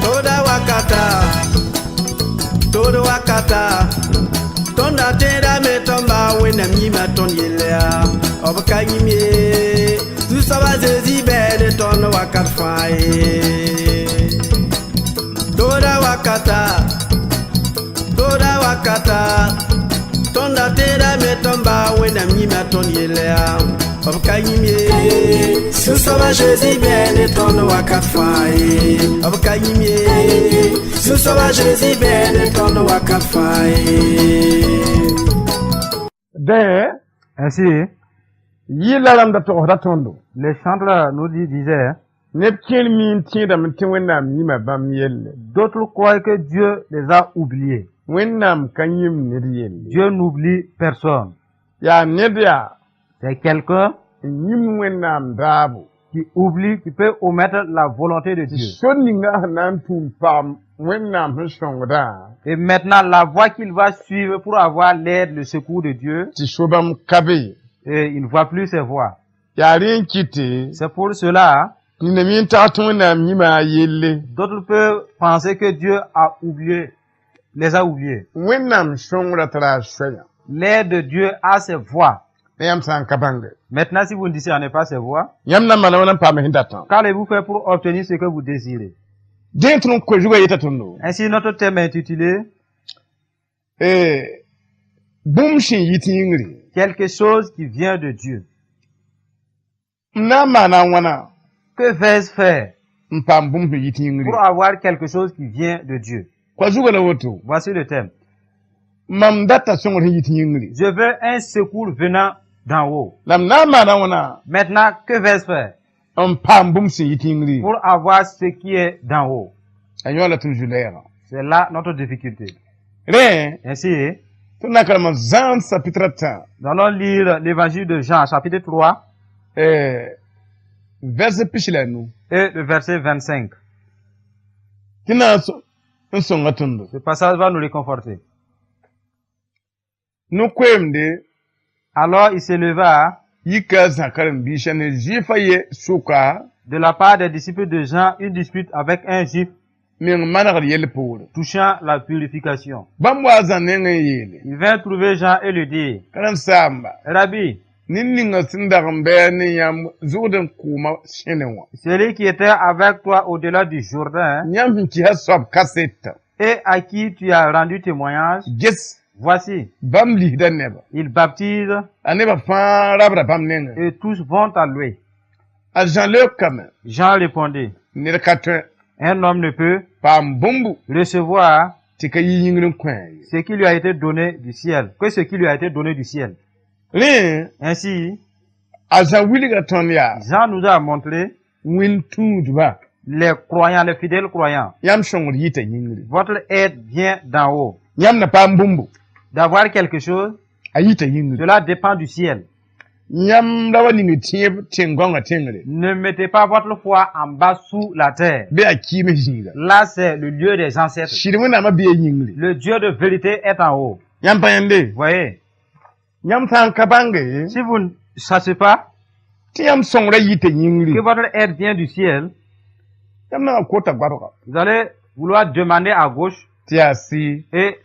Toda wakata, todo wakata. Tõnd da tẽedame tõnd ba Wẽnnaam yĩma tõnd yell yaa b ka yĩm ye. Zu-soaba Zezi bɛɛ ne tõnd wakat fãa ye. Toda wakata, toda wakata. Tõnd da tẽedame tõnd ba Wẽnnaam yĩma tõnd yell yaa b ka yĩm ye. Zu-soaba Zezi bɛɛ ne tõnd wakat fãa ye. B ka yĩm ye. Zu-soaba Zezi bɛɛ ne tõnd wakat fãa ye. Dẽ Ainsi, yɩla rãmb da togsda tõndo les chantres nous disaient, neb kẽer mi n tẽedame tɩ Wẽnnaam yĩma bãmb yelle. D'autres croient que Dieu les a oubliés. Wẽnnaam ka yĩm ned yelle. Dieu n'oublie personne. Yaa ned yaa C'est quelqu'un n yĩm Wẽnnaam daabo qui oublie, qui peut omettre la volonté de tɩ Dieu. so ninga sẽn na n tũud paam Wẽnnaam sẽn sõngdã Et maintenant, la voie qu'il va suivre pour avoir l'aide, le secours de Dieu, tɩ so bãmb ka be. Et il ne voit plus ses voies. Yaa rẽ n kɩte C'est pour cela, nina mi n tag tɩ Wẽnnaam yĩma a yelle. D'autres peuvent penser que Dieu a oublié, les a oubliés. Wẽnnaam sõngrã tara a soayã. L'aide de Dieu a ses voies. Ne yãmb sã n ka bãnge Maintenant, si vous ne discernez pas ses voies, yãmb na n maana wãna n paam sẽn datã? Qu'allez-vous faire pour obtenir ce que vous désirez? Dẽ tõnd koe zugã yeta tõndo Ainsi, notre thème est intitulé Eh, bũmb sẽn yit yĩngri. Quelque chose qui vient de Dieu. M na n maana a wãna Que vais-je faire n paam bũmb sẽn yit yĩngri? pour avoir quelque chose qui vient de Dieu? Koa zugã la woto. Voici le thème. Mam data sõngr sẽn yit yĩngri. Je veux un secours venant d'en haut. La m na n maana wãna Maintenant, que vais-je faire n paam bũmb sẽn yit yĩngri? pour avoir ce qui est d'en haut? A yõ la tɩ m zu-lɛɛgã. C'est là notre difficulté. Rẽ Ainsi, tõnd na n karema Zãn chapitre tã nous allons lire l'évangile de Jean, chapitre 3, eh, verset 25 et le verset 25. Tɩ na n so- n sõnga tõndo. Ce passage va nous réconforter. No-koeemde Alors il s'éleva yika a Zã karen-biisã ne Zuifa ye sʋka de la part des disciples de Jean une dispute avec un juif meng manegd yell poore. Touchant la purification. Bãmb wa a Zã nengẽ n yeele. Il vint trouver Jean et lui dit, Karen-saamba, Rabbi, ned ninga sẽn dag n bɩa ne yãmb zʋgd n kʋʋma sẽne wã. Celui qui était avec toi au-delà du Jourdain Yãmb sẽn kɩsa soab kaseta. Et à qui tu as rendu témoignage, Ges voici, bãmb lisda neba. Il baptise A nebã fãa rabda bãmb nengẽ. Et tous vont à lui. A Zã leokame. Jean répondit, Ned ka tõe un homme ne peut paam bũmbu recevoir tɩ ka yi yĩngr n kõ a ye. ce qui lui a été donné du ciel, que ce qui lui a été donné du ciel. Rẽ Ainsi, a Zã wilga tõnd yaa Jean nous a montré wẽn-tũudba les croyants, les fidèles croyants. Yãmb sõngr yita yĩngri. Votre aide vient d'en haut. Yãmb na paam bũmbu D'avoir quelque chose, a yita yĩngri. Cela dépend du ciel. Yãmb ra wa ning tẽeb tẽn-gãongã tẽngre. Ne mettez pas votre foi en bas sous la terre. Bɩ a kɩɩms zĩiga. Là, c'est le lieu des ancêtres. Sɩd Wẽnnaamã bɩ a yĩngri. Le Dieu de vérité est en haut. Yãmb pa yẽnde. Voyez, Yãmb sã n ka bãnge si vous ne sachez pas tɩ yãmb sõngrã yita yĩngri que votre aide vient du ciel, yãmb na n kota goabga vous allez vouloir demander à gauche tɩ yaa sɩ et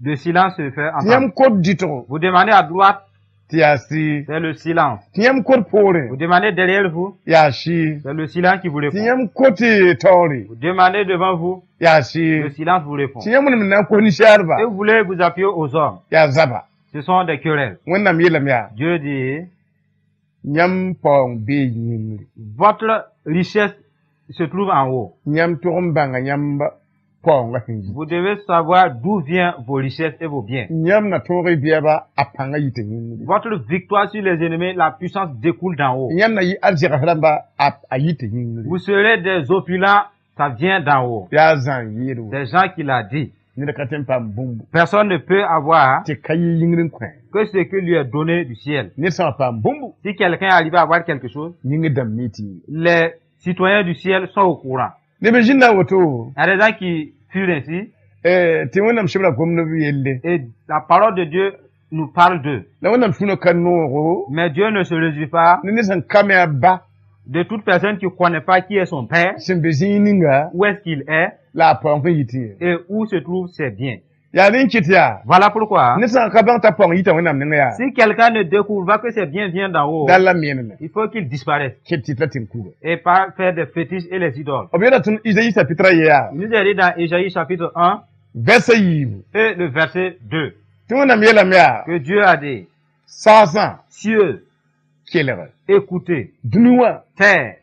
le silence se fait tɩ entendre. Yãmb kot dɩtgo Vous demandez à droite, tɩ yaa sɩ c'est le silence. Tɩ yãmb kot poorẽ Vous demandez derrière vous, yaa sɩ c'est le silence qui vous tɩ répond. Yãmb kot taoore Vous demandez devant vous, yaa sɩ le silence vous répond. Tɩ yãmb m na n kos ninsaarba Et vous voulez vous appuyer aux hommes. Yaa zaba. Ce sont des querelles. Wẽnnaam yeelame yaa Dieu dit, yãmb paoong bee yĩngri. Votre richesse se trouve en haut. Yãmb tog n bãnga yãmb paoongã sẽn yi. Vous devez savoir d'où viennent vos richesses et vos biens. Yãmb na tõog y bɛɛba a pãngã yita yĩngri. Votre victoire sur les ennemis, la puissance découle d'en haut. Yãmb na yɩ arzegs rãmba a a yita yĩngri. Vous serez des opulents, ça vient d'en haut. Yaa Zã n yeed C'est Jean qui l'a dit. Ned ka tõe n paam bũmbu Personne ne peut avoir tɩ ka yɩ yĩngr n kõ. Que ce que lui est donné du ciel. Ned sã n paam bũmbu, Si quelqu'un arrive à avoir quelque chose, yĩngr dãmb mi tɩ yɩ. Les citoyens du ciel sont au courant. Neb n zĩnda a woto. Il y a des gens qui furent ainsi Tɩ Wẽnnaam sebra gomd b yelle. Et la parole de Dieu nous parle d'eux. La Wẽnnaam sũnã ka noogo Mais Dieu ne se réjouit pas ne ned sẽn ka me a ba de toute personne qui ne connaît pas qui est son père, sẽn be zĩig ninga où est-ce qu'il est la a paoong sẽn yitẽ ye. Et où se trouvent ses biens. Yaa rẽ n kɩt yaa Voilà pourquoi, ned sã n ka bãng t'a paoong yita Wẽnnaam nengã yaa si quelqu'un ne découvre pas que ses biens viennent d'en haut, dal la meneme il faut qu'il disparaisse kɩt tɩ tɩ la tɩ kuga. Et pas faire des fétiches et les idoles. B yeela tõnd Izayi chapitre ye yaa Il nous est dit dans Ésaïe chapitre 1 verset yiibu et le verset 2 tɩ Wẽnnaam yeelame yaa que Dieu a dit, saasã cieux, kelg écoutez, dũni wã terre,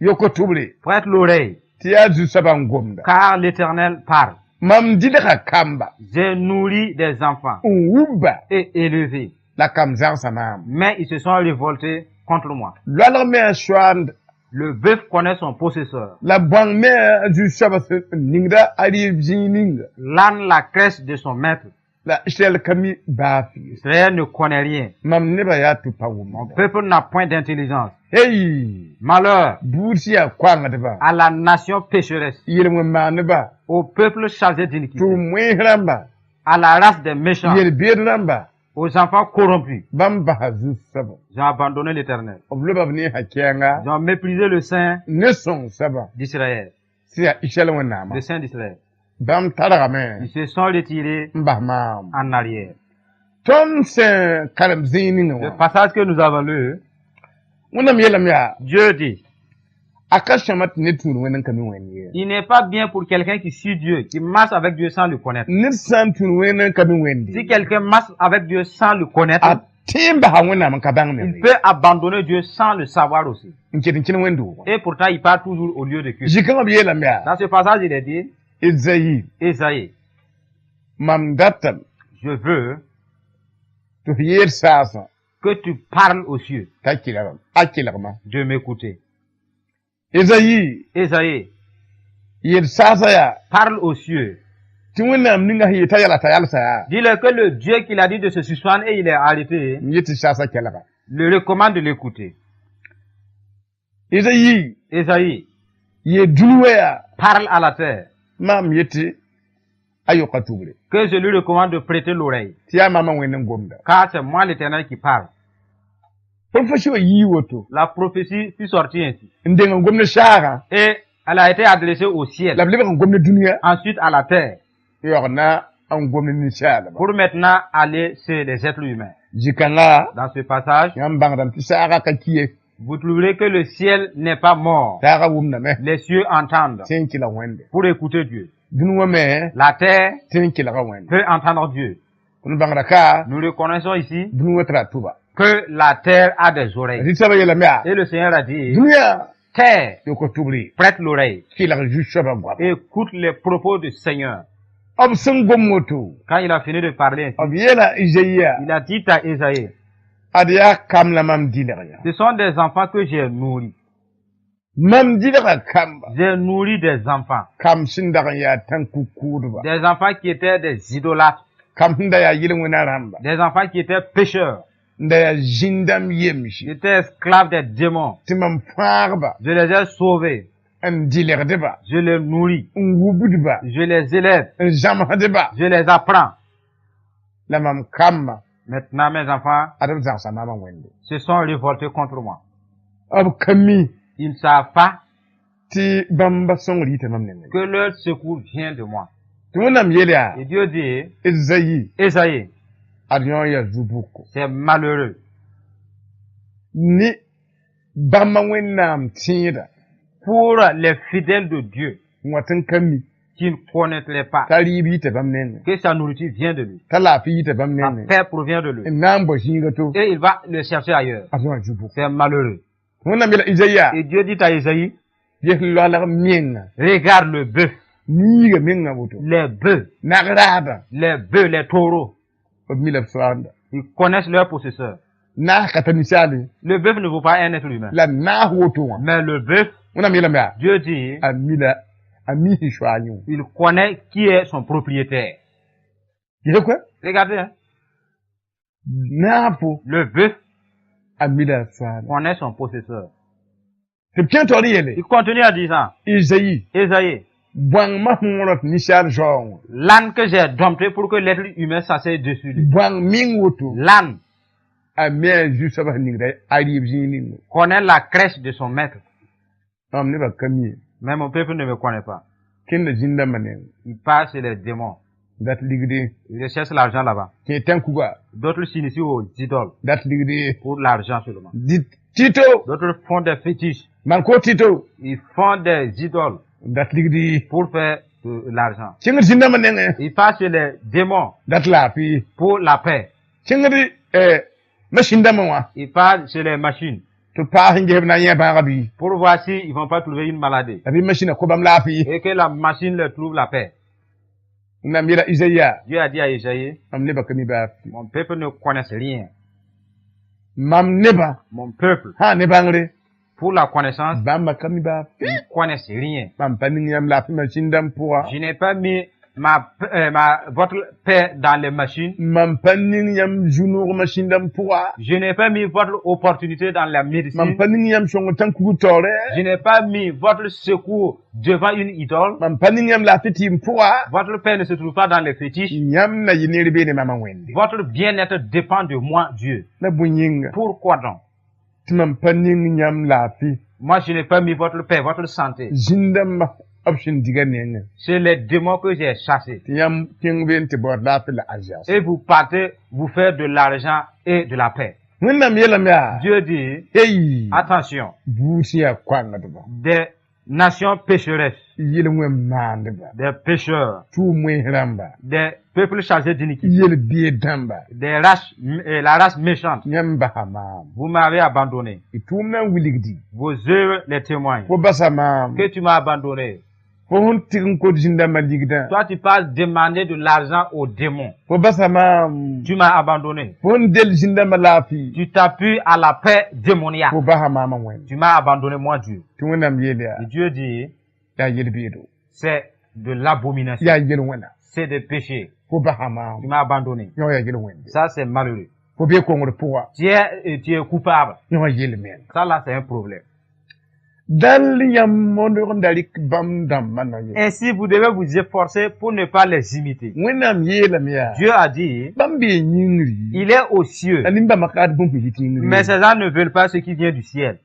yok tʋbre prête l'oreille, tɩ yaa Zu-soabã n gomda. Car l'Éternel parle. Mam dɩlga kamba J'ai nourri des enfants n wubba et élevé, la kam zãgsa maam. Mais ils se sont révoltés contre moi. Loalg me a soaand Le bœuf connaît son possesseur. La bõang me a zu-soabã sẽn ningda a rɩɩb zĩig ninga. L'âne la crèche de son maître. La Israɛl ka mi baa fɩ. Israël ne connaît rien. Mam nebã yaa tɩ pa Mon wʋmda. Peuple n'a point d'intelligence. Hey! Malheur Buud sẽn yaa koangdba à la nation pécheresse, yel-wẽn maaneba au peuple chargé d'iniquité, tʋʋm wẽns rãmba à la race des méchants, yel-beed rãmba aux enfants corrompus. Bãmb basa Zu-soabã. Ils ont abandonné l'Éternel. B loba b ne kɛɛnga Ils ont méprisé le Saint ne sõng soabã d'Israël. Sẽn yaa Israɛl Wẽnnaamã. Le Saint d'Israël. Bãmb targame Ils se sont retirés n bas maam. En arrière. Tõnd sẽn karem zĩig ninga Le wã passage que nous avons lu, Wẽnnaam yeelame yaa Dieu dit, a ka sõma tɩ ned tũud Wẽnd n ka mi Wẽnd ye. Il n'est pas bien pour quelqu'un qui suit Dieu, qui marche avec Dieu sans le connaître. Ned sã n tũud Wẽnd n ka mi Wẽnde Si quelqu'un marche avec Dieu sans le connaître, a tẽ n basa Wẽnnaam n ka bãng il meng peut abandonner Dieu sans le savoir aussi. N ket n kẽn wẽnd-doogã. Et pourtant, il part toujours au lieu de culte. Zĩ-kãngã b yeelame yaa Dans ce passage, il est dit, Ezayi Ésaïe, mam datame je veux tɩ f yeel saasã que tu parles aux cieux t'a kelgame a kelgma. De m'écouter. Ezayi Ésaïe, yeel saasã yaa parle aux cieux. Tɩ Wẽnnaam ninga sẽn yet t'a yala t'a yalsa yaa Dis-le que le Dieu qu'il a dit de se suspendre et il est arrêté, n yet tɩ saasã kelga. Le recommande de l'écouter. Ezayi Ésaïe, yeel dũni wã yaa parle à la terre, maam yetɩ a yoka tʋbre que je lui recommande de prêter l'oreille, tɩ yaa maamã Wẽnd n gomda. Car c'est moi l'Éternel qui parle. Prophétie wã yii woto La prophétie fut sortie ainsi. N deng n gom ne saagã Et elle a été adressée au ciel, la b lebg n gom ne dũniyã ensuite à la terre, yaoog na n gom ne ninsaalba. Pour maintenant aller chez les êtres humains. Zĩ-kãnga Dans ce passage, yãmb bãngdame tɩ saagã ka ki ye. Vous trouverez que le ciel n'est pas mort. Saagã wʋmdame Les cieux entendent tɩ n kelg Wẽnde. Pour écouter Dieu. Dũni wã me La terre tɩ n kelga Wẽnde. Peut entendre Dieu. Tõnd bãngda ka Nous reconnaissons ici dũni wã tara tʋba. Que la terre a des oreilles. Rɩ-soabã yeelame yaa Et le Seigneur a dit, dũniyã terre, yoka tʋbre prête l'oreille, kelg Zu-soabã goama. Écoute les propos du Seigneur. B sẽn gom woto Quand il a fini de parler ainsi, b yeela Izayi yaa il a dit à Ésaïe, ad yaa kam la mam dɩlg yã. Ce sont des enfants que j'ai nourris. Mam dɩlga kamba J'ai nourri des enfants. Kam sẽn dag n yaa tãn-ku-kʋʋdba Des enfants qui étaient des idolâtres. Kam sẽn da yaa yel-wẽna rãmba Des enfants qui étaient pécheurs. N da yaa zĩn-dãmb yemse Qui étaient esclaves des démons. Tɩ mam fãagba Je les ai sauvés. N dɩlgdba Je les nourris. N wubdba Je les élève. N zãmsdba Je les apprends. La mam kamba Maintenant, mes enfants ad b zãgsa maamã Wẽnde. Se sont révoltés contre moi. B ka mi Ils ne savent pas tɩ bãmba sõngr yita mam nengẽ que leur secours vient de moi. Tɩ Wẽnnaam yeel yaa Et Dieu dit, Ezayi Ésaïe, ad yõ yaa zu-bʋko c'est malheureux ne bãmba Wẽnnaam tẽeda pour les fidèles de Dieu n wat n ka mi qui ne connaîtraient pas t'a rɩɩb yita bãmb nengẽ que sa nourriture vient de lui. T'a laafɩ yita bãmb Sa nengẽ paix provient de lui. N na n bao zĩiga to Et il va le chercher ailleurs. A tõa zu-bʋk. C'est malheureux. Wẽnnaam yeela Izayi yaa Et Dieu dit à Ésaïe, ges loalg menga regarde le bœuf, niiga menga woto les bœufs, nag-raadã les bœufs, les taureaux. B mi la b soaanda. Ils connaissent leur possesseur. Naas ka ta ninsaale. Le bœuf ne vaut pas un être humain. La naas woto wã Mais le bœuf, Wẽnnaam yeelame yaa Dieu dit, a mi la A mi sẽn soa yẽ. Il connaît qui est son propriétaire. Yele koɛ. Regardez, hein. Naafo. Le bœuf A mi la a soaala. Connaît son possesseur. Tɩ b kẽ taoor n yeele. Il continue à dire ça. Izayi. Ésaïe, Bõang sẽn rõt ninsaal zaoong wã. L'âne que j'ai dompté pour que l'être humain s'asseye dessus lui. Bõang meng woto. L'âne A me a zu-soabã sẽn ningda a rɩɩb zĩig ninga. Connaît la crèche de son maître. Mam nebã ka mi. Mais mon peuple ne me connaît pas. Kẽnda zĩn-dãmbã nengẽ. Il passe chez les démons. Dat ligde. Il recherche l'argent là-bas. Kẽ tãn-kuga. D'autres s'initient aux idoles Dat ligde. Pour l'argent seulement. Dɩt tito. D'autres font des fétiches. Maan-koos tito. Ils font des idoles Dat ligde. Pour faire de l'argent. Kẽngd zĩn-dãmbã nengẽ. Ils passent chez les démons Dat laafɩ. Pour la paix. Kẽngd masĩn-dãmbã wã. Ils passent chez les machines Tɩ paas n ges b na n yẽ bãaga bɩ. Pour voir s'ils ne vont pas trouver une maladie. La bɩ masĩnã ko bãmb laafɩ. Et que la machine leur trouve la paix. Wẽnnaam yeela Izaya. Dieu a dit à Isaïe, Mam nebã ka mi baa. Mon peuple ne connaît rien. Mam nebã. Mon peuple, Sã ne bãngre. Pour la connaissance, Bãmba ka mi baa. ils ne connaissent rien. Mam pa ning yãmb laafɩ masĩn-dãmb pʋga. Je n'ai pas mis votre paix dans les machines. Mam pa ning yãmb zu-noog masĩn-dãmb pʋga. Je n'ai pas mis votre opportunité dans la Mam médecine. Pa ning yãmb sõng tãn-kug taoore. Je n'ai pas mis votre secours devant une idole. Mam pa ning yãmb laafɩ tɩɩm pʋga. Votre paix ne se trouve pas dans les fétiches. Yãmb na yɩ ned beene mam a Wẽnde. Votre bien-être dépend de moi, Dieu. La bõe yĩnga. Pourquoi donc? Tɩ mam pa ning yãmb laafɩ. Moi, je n'ai pas mis votre paix, votre santé. Zĩn-dãmbã b sẽn diga nengẽ. C'est les démons que j'ai chassés. Tɩ yãmb kẽng be n tɩ baood laafɩ la argent. Et vous partez vous faire de l'argent et de la paix. Wẽnnaam yeelame yaa. Dieu dit, Hey. Attention, Buud sẽn yaa koangdba. Des nations pécheresses, Yel-wẽn maandba. Des pécheurs, Tʋʋm wẽns rãmba. Des peuples chargés d'iniquité, Yel-bied dãmba. Des races, la race méchante. Yãmb basa maam. Vous m'avez abandonné. Y tʋʋm na n wilgdi. Vos œuvres les témoignent. Fo basa maam. Que tu m'as abandonné. Fo sẽn tɩg n kot zĩn-dãmbã ligdã. Toi, tu passes demander de l'argent aux démons. Fo basa maam. Tu m'as abandonné. Fo sẽn del zĩn-dãmbã laafɩ. Tu t'appuies à la paix démoniaque. Fo basa maam a Wẽnde. Tu m'as abandonné, moi, Dieu. Tɩ Wẽnnaam yeel yaa. Et Dieu dit, Yaa yel-beedo. C'est de l'abomination. Yaa yel-wẽna. C'est des péchés. Fo basa maam. Tu m'as abandonné. Yõ yaa yel-wẽnde. Ça, c'est malheureux. Fo bee kongr pʋga. Tu es coupable. Yõ yel-meng. Ça, là, c'est un problème. Dal yãmb modg n da rɩk bãmb dãmbã na ye. Ainsi, vous devez vous efforcer pour ne pas les imiter. Wẽnnaam yeelame yaa. Dieu a dit, Bãmb bee yĩngri. Il est aux cieux. La nin-bãmbã ka ad bũmb yit yĩngri. Mais ces gens ne veulent pas ce qui vient du ciel.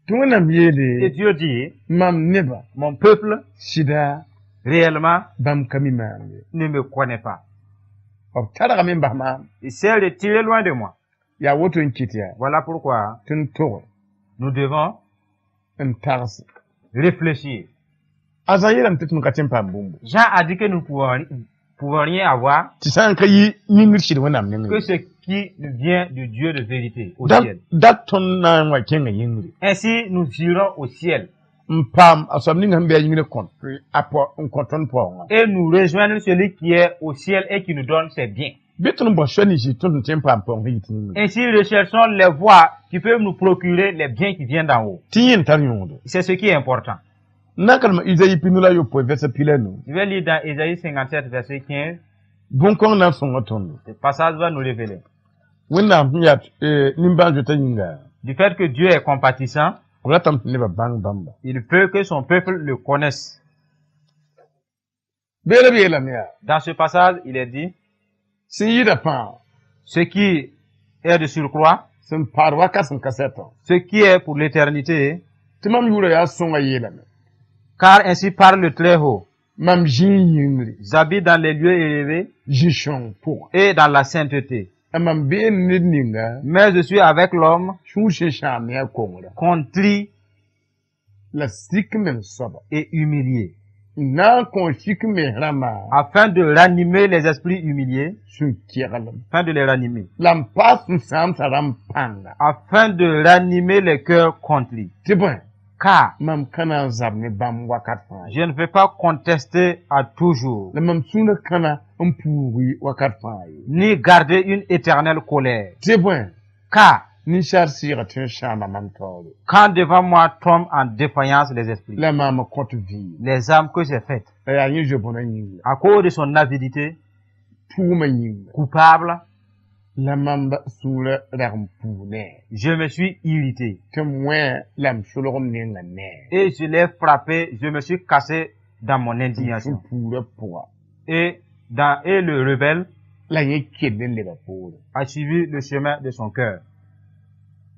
Tɩ Wẽnnaam Et yeele. Dieu dit, Mam nebã. Mon peuple, Sɩda. Réellement, Bãmb ka mi maam ye. Ne me connaît pas. B targame n bas maam. Il s'est retiré loin de moi. Yaa woto n kɩt yaa. Voilà pourquoi Tɩ n tog. Nous devons N tags. Réfléchir. A Zã yeelame tɩ tõnd ka tõe n paam bũmbu. Jean a dit que nous ne pouvons rien avoir Tɩ sã n ka yɩ yĩngr sɩd Wẽnnaam que nengẽ. Ce qui vient du Dieu de vérité au Da ciel. dat tõnd na n wa kẽnga yĩngri. Ainsi, nous irons au ciel N paam a soab ninga sẽn be a yĩngr kõt a pɔ n kõ tõnd paoongã. Et nous rejoindre celui qui est au ciel et qui nous donne ses biens. Bɩ tõnd bõ soa nins tõnd sẽn tõe n paam paoong sẽn yit yĩngri. Ainsi, recherchons les voies qui peuvent nous procurer les biens qui viennent d'en haut. Tɩ yẽ n tar yõodo. C'est ce qui est important. N na n kalem Izayi 51 vɛrsa 15. Je vais lire dans Ésaïe 57, verset 15. Bõn-kõng na n sõnga tõndo. Ce passage va nous révéler. Wẽnnaam sẽn yaa nimbãan-zoetã yĩnga. Du fait que Dieu est compatissant, B ratame tɩ nebã bãng bãmba. Il veut que son peuple le connaisse. Beelã b yeelame yaa. Dans ce passage, il est dit, Sẽn yɩɩda fãa. Ce qui est de surcroît, Sẽn paad wakat sẽn ka sɛtã. Ce qui est pour l'éternité, Tɩ mam yʋʋra yaa sõnga yeelame. Car ainsi parle le Très-Haut. Mam zĩig yĩngri. J'habite dans les lieux élevés Zĩ-sõng pʋgã. Et dans la sainteté. La mam bee ned ninga. Mais je suis avec l'homme Sũur sẽn sãam ne a kongrã. Contrit La sik meng soaba. Et humilié, N na n kõ sik mens rãmbã. Afin de ranimer les esprits humiliés, Sũ-kɛglem. Afin de les ranimer, La m paas sũ-sãamsã rãmb pãnga. Afin de ranimer les cœurs contrits. Tɩ bõe. Car Mam ka na n zab ne bãmb wakat fãa ye. Je ne vais pas contester à toujours, La mam sũurã kãna n puugi wakat fãa ye. Ni garder une éternelle colère. Tɩ bõe. Car Ninsaal sɩɩgã tõe n sãama mam taoore. Quand devant moi tombent en défaillance les esprits, La maam n kõt vɩɩm. Les âmes que j'ai faites, La yaa yẽ zoe-bõnã yĩnga. À cause de son avidité, Tʋʋmã yĩnga. Coupable, La mam sũurã rag n puu ne. Je me suis irrité. Tɩ m wẽ la m solg m nengã ne. Et je l'ai frappé, je me suis cassé dans mon M indignation. puurã pʋga. Et le rebelle La yẽ kell n leba poore. A suivi le chemin de son cœur.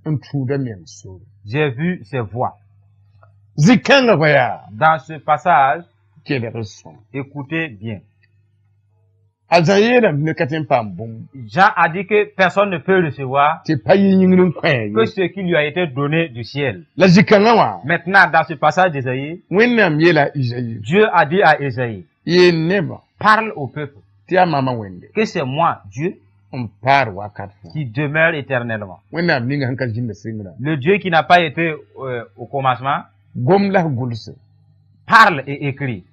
N tũuda meng sore. J'ai vu ses voies. Zĩ-kãngã goa yaa. Dans ce passage, Kelg sõm. Écoutez bien. A Zã yeelame ne ka tõe n paam bũmb. Jean a dit que personne ne peut recevoir Tɩ pa yɩ yĩngr n kõ que ye. Ce qui lui a été donné du ciel. La zĩ-kãngã wã. Maintenant, dans ce passage d'Ésaïe, Wẽnnaam yeela Izayi. Dieu a dit à Ésaïe, Yeel nebã. Parle au peuple Tɩ yaa maamã Wẽnde. Que c'est moi, Dieu, N paar wakat fãa. Qui demeure éternellement. Wẽnnaam ninga sẽn ka zĩnda sɩngrã. Le Dieu qui n'a pas été au commencement, Gom la f gʋlse. Parle et écrit.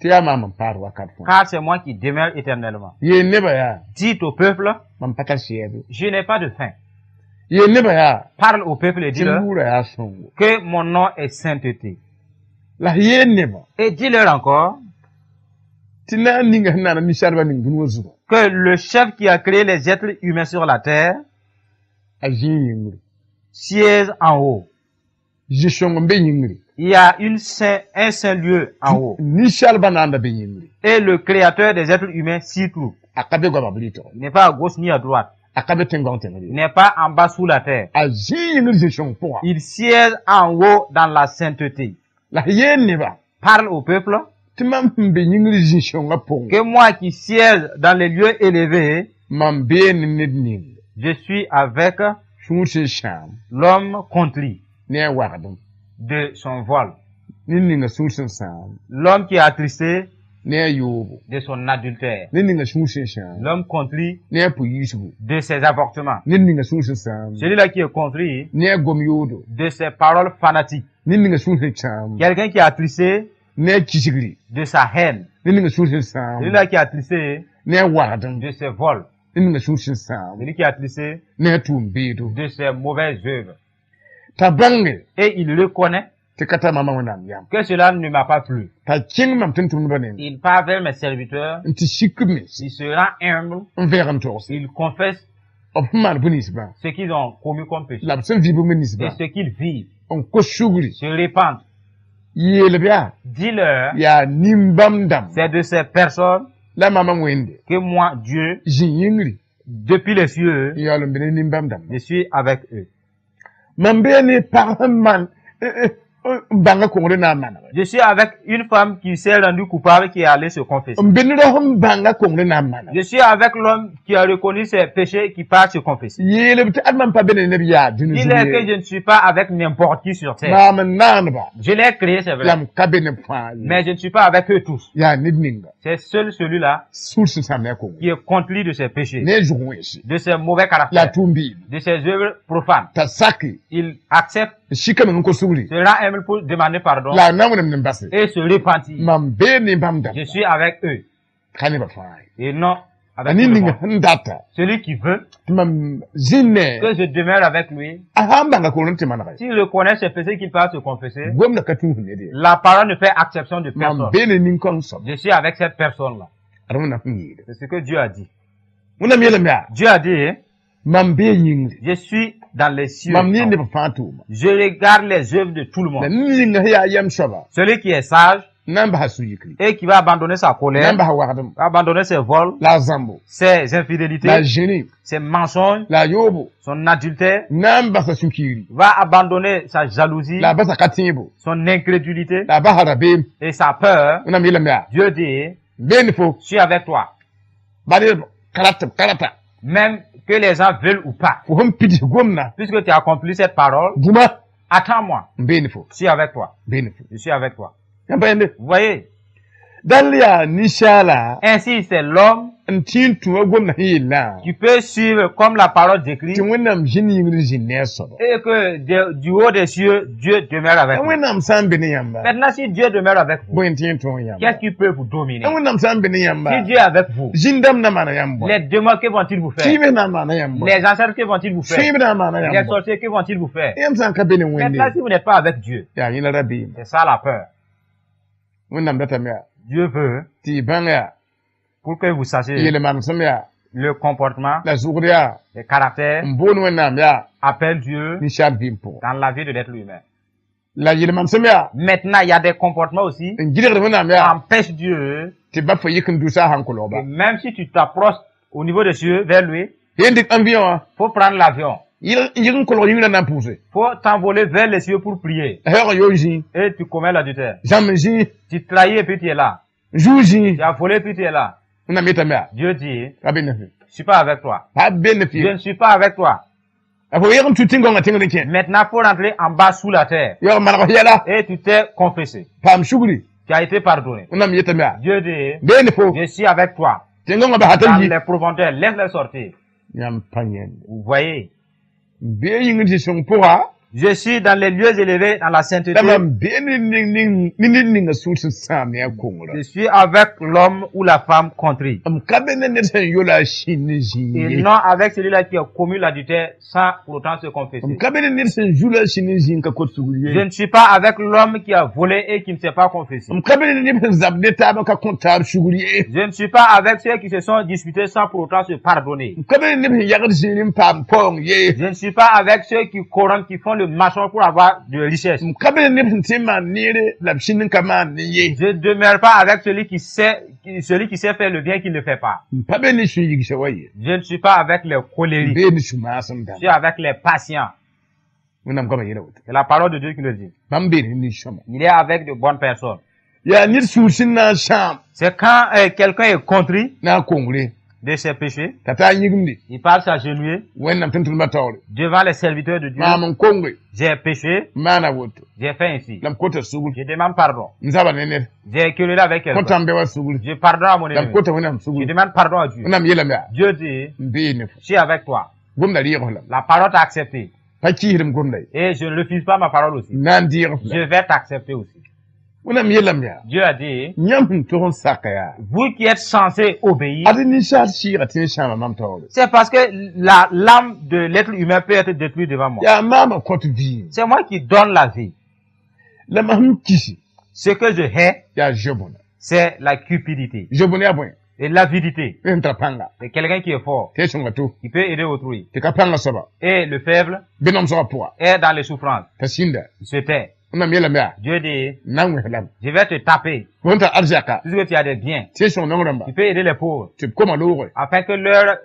Tɩ yaa maam n paar wakat fãa. Car c'est moi qui demeure éternellement. Yeel nebã yaa. Dites au peuple, Mam pa tar sɛɛbe. Je n'ai pas de faim. Yeel nebã yaa. Parle au peuple et Tɩ dis-leur m yʋʋrã yaa sõngo. Que mon nom est sainteté. La f yeel nebã. Et dis-leur encore Tɩ na n ninga sẽn naan ninsaalbã ning dũniyã zugu. Que le chef qui a créé les êtres humains sur la terre A zĩig yĩngri. Siège en haut. Zĩ-sõng n be yĩngri. Il y a un saint lieu en haut. Ninsaalbã naanda be yĩngri. Et le créateur des êtres humains s'y trouve. A ka be goama b rɩtg. Il n'est pas à gauche ni à droite. A ka be tẽn-goang tẽngr Il ye. n'est pas en bas sous la terre. A zĩig yĩngr zĩ-sõng pʋga. Il siège en haut dans la sainteté. La f yeel nebã. Parle au peuple Tɩ mam sẽn be yĩngr zĩ-sõngã pʋgẽ. Que moi qui siège dans les lieux élevés, Mam bee ne ned ning. Je suis avec Sũur sẽn sãam. L'homme contrit Ne a wagdem. De son vol. Ned ninga sũur sẽn sãam. L'homme qui est attristé Ne a yoobo. De son adultère. Ned ninga sũur sẽn sãam. L'homme contrit Ne a pʋ-yiisgo. De ses avortements. Ned ninga sũur sẽn sãam. Celui-là qui est contrit Ne a gom yoodo. De ses paroles fanatiques. Ned ninga sũur sẽn sãam. Quelqu'un qui est attristé Ne a kisgri. De sa haine. Ned ninga sũur sẽn sãam. Celui-là qui est attristé Ne a wagdem. De ses vols. Ned ninga sũur sẽn sãam. Celui qui est attristé Ne a tʋʋm-beedo. De ses mauvaises œuvres. T'a bãnge. Et il reconnaît Tɩ ka tar maamã Wẽnnaam yam. Que cela ne m'a pas plu. T'a kẽng mam tʋm-tʋmdbã nengẽ. Il part vers mes serviteurs, N tɩ sik b mens. Il se rend humble, N vɛɛg n togse. Il confesse B sẽn maan bũ-ninsbã. Ce qu'ils ont commis comme péché La b sẽn vɩ bũmb et ninsbã. Ce qu'ils vivent, N kos sugri. Se répandent. Yeel b yaa. Dis-leur, Yaa nin-bãmb dãmb. C'est de ces personnes La maamã Wẽnde. Que moi, Dieu, Zĩ yĩngri. Depuis les cieux, N yaool n be ne nin-bãmb dãmba. Je suis avec eux. Mam bee ne pag sẽn maan n bãngã kongr na n manege. Je suis avec une femme qui s'est rendue coupable, qui est allée se confesser. N be ne rao sẽn bãngã kongr na n manege. Je suis avec l'homme qui a reconnu ses péchés et qui part se confesser. Yeel b tɩ ad mam pa be ne neb yaa dũni Dis-leur que zugu je ne suis pas avec n'importe qui sur terre. Maam n naaneba. Je l'ai créé, c'est vrai. La m ka be ne fãa ye. Mais je ne suis pas avec eux tous. Yaa ned ninga. C'est seul celui-là Sũur sẽn sãam ne a kongre. Qui est contrit de ses péchés, Ne a zʋg wẽnse. De ses mauvais La caractères, tʋʋm-beedo. De ses œuvres profanes. T'a sake. Il accepte, N sika meng n kos sugri. Se rend humble pour demander pardon La a na wẽnem n base. Et se repentir. Mam bee ne bãmb dãmba. Je suis avec eux Ka nebã fãa ye. Et non La avec ned tout le ninga monde. sẽn data. Celui qui veut Tɩ mam zĩnd ne. Que je demeure avec lui, A sã n bãnga kongr n tɩ manega. S'il reconnaît ses péchés, qu'il passe se confesser, Gomdã ka tũus ned ye. La parole ne fait exception de Mam personne. bee ne nin-kãng soab. Je suis avec cette personne-là. Ad Wẽnnaam sẽn yeele. C'est ce que Dieu a dit. Wẽnnaam yeelame yaa. Dieu a dit, hein, Mam bee yĩngri. Je suis dans les cieux. Mam ne neb fãa tʋʋma. Je regarde les œuvres de tout le La monde. ned ninga sẽn yaa yɛm soaba. Celui qui est sage Na n basa su-yikri. Et qui va abandonner sa Na colère, n basa wagdem. Va abandonner ses vols, La a zãmbo. Ses La a infidélités, zĩni. Ses mensonges, La a yoobo. Son adultère, Na n basa sũ-kiiri. Va abandonner sa jalousie, La a basa ka tẽebo. Son incrédulité La a basa rabeem. Et sa peur. Wẽnnaam yeelame yaa. Dieu dit, N bee ne fo. Je suis avec toi. Bad ka rat b ka rata. Même que les gens veulent ou pas. Fo sẽn pids gomdã. Puisque tu as accompli cette parole, Dũma. Attends-moi. N bee ne fo. Je suis avec toi. N bee ne fo. Je suis avec toi. Yãmb pa yẽnde. Vous voyez, Dãl yaa ninsaala ainsi c'est l'homme N tẽ n tũ wa gomdã sẽn yellã Tu peux suivre comme la parole décrit tɩ Wẽnnaam zĩnd yĩngr zĩnd ne a soaba. Et que du haut des cieux, Dieu demeure avec La vous. Wẽnnaam sã n be ne yãmba, Maintenant, si Dieu demeure avec vous, bõe n tẽ n tõog yãmba? Qu'est-ce qui peut vous dominer? La Wẽnnaam sã n be ne yãmba, Si Dieu est avec vous, zĩn-dãmb na maana yãmb bõe? Les démons, que vont-ils vous faire? Kɩɩbs na n maana yãmb bõe? Les ancêtres, que vont-ils vous faire? Sẽeb na n maana Les yãmb bõe? Sorciers, que vont-ils vous faire? Yãmb sã n ka be ne Wẽnde, Maintenant, si vous n'êtes pas avec Dieu, yaa yẽ la rabeem. C'est ça la peur. Wẽnnaam datame yaa Dieu veut, tɩ y bãng yaa pour que vous sachiez yel-manesem yaa le comportement, la zʋgd yaa le caractère, n boon Wẽnnaam yaa appelle Dieu ninsaal vɩɩm pʋgã. Dans la vie de l'être humain. La yel-manesem yaa Maintenant, il y a des comportements aussi n gɩdgd Wẽnnaam qui yaa empêchent Dieu. Tɩ ba fo yik n dusa a sãn kolgba. Et même si tu t'approches au niveau des cieux vers lui, Yẽ dɩk avion wã faut prendre l'avion. Yɩg n kolg yĩngrã na n pʋʋse. Faut t'envoler vers les cieux pour prier. A yaoog n yoog zĩig. Et tu commets l'adultère. Zãmb n zĩig. Tu trahis et puis tu es là. Zuu zĩig. Tu as volé et puis tu es là. Wẽnnaam yetame yaa Dieu dit, pa be ne fɩ. Je suis pas avec toi. Pa be ne Je fɩ. Ne suis pas avec toi. A fo yeg n tu tĩn-gõngã tẽngr n kẽ. Maintenant, faut rentrer en bas sous la terre. Yaoog n maneg f yɛla. Et tu t'es confessé. Paam sugri. Tu as été pardonné. Wẽnnaam yetame yaa Dieu dit, bee ne fo je suis avec toi. tẽn-gõngã basa t'a Dans yi. Les profondeurs, laisse-les sortir. Yãmb pa yẽnde. Vous voyez, M bee yĩngr zĩ-sõng pʋga je suis dans les lieux élevés, dans la sainteté. La mam bee ne ned ninga sũur sẽn sãam ne a kongrã. Je suis avec l'homme ou la femme contrit. M ka be ne ned sẽn yola a sĩnd ne zĩig Et ye. Non avec celui-là qui a commis l'adultère sans pour autant se confesser. M ka be ne ned sẽn zula a sĩnd ne zĩig n ka kot sugr Je ye. Ne suis pas avec l'homme qui a volé et qui ne s'est pas confessé. M ka be ne neb sẽn zab ne taab n ka kõt taab sugr ye. Je ne suis pas avec ceux qui se sont disputés sans pour autant se pardonner. M ka be ne neb sẽn yagd zĩig n paam paoong ye. Je ne suis pas avec ceux qui corrompent, qui font le marchand pour avoir de richesse. M ka be ne neb sẽn tẽ n maan neere la b sĩnd n ka maan ne ye. Je ne demeure pas avec celui qui sait faire le bien qui ne le fait pas. M pa be ne sũ-yigsã wa ye. Je ne suis pas avec les M colériques. bee ne sũ-maasem Je suis dãmba. Avec les patients. Wẽnnaam goamã yeela woto. C'est la parole de Dieu qui le dit. Bãmb bee ne nin-sõma. Il est avec de bonnes personnes. Yaa ned sũur sẽn na n sãam C'est quand quelqu'un est contrit na n kongre de ses péchés, t'a taa yĩgimde il parle s'agenouiller Wẽnnaam tʋm-tʋmdbã taoore. Devant les serviteurs de Dieu. Maam n kongre J'ai péché, n maana woto j'ai fait ainsi. La m kota sugr. Je demande pardon. N zaba ne ned. J'ai querellé avec quelqu'un. Kõta n be wa sugr. Je pardonne à mon La m ennemi. kota Wẽnnaam Je sugr. Demande pardon à Dieu. Wẽnnaam yeelame yaa Dieu dit, n bee ne fo. Je suis avec toi. Gomda rɩɩg f lame. La parole t'a accepté. Pa kiisdem gomda ye. Et je ne refuse pas ma parole aussi. N na n dɩɩg f Je la. vais t'accepter aussi. Wẽnnaam yeelame yaa Dieu a dit, yãmb sẽn tog n saka yaa vous qui êtes censés obéir, ad ninsaal sɩɩga tɩ n sãama mam taoore. C'est parce que la l'âme de l'être humain peut être détruite devant moi. Yaa maamã kõt vɩɩm. C'est moi qui donne la vie. La mam sẽn kisi Ce que je hais, yaa zob-bõna. C'est la cupidité Zob-bõn yaa bõe? Et l'avidité. Ned sẽn tar pãnga. C'est quelqu'un qui est fort, Tɩ y sõnga to. Qui peut aider autrui. Tɩ ka pãngã soaba. Et le faible Bɩ namsgã pʋga. Est dans les souffrances. T'a sĩnda. Il se tait. Wẽnnaam yeelame yaa Dieu dit, n na n wẽs lame. Je vais te taper, Fo sẽn tar arzɛka puisque tu as des biens. tɩ y sõng naong rãmba. Tu peux aider les pauvres, Tɩ b koma loogre. Afin que leur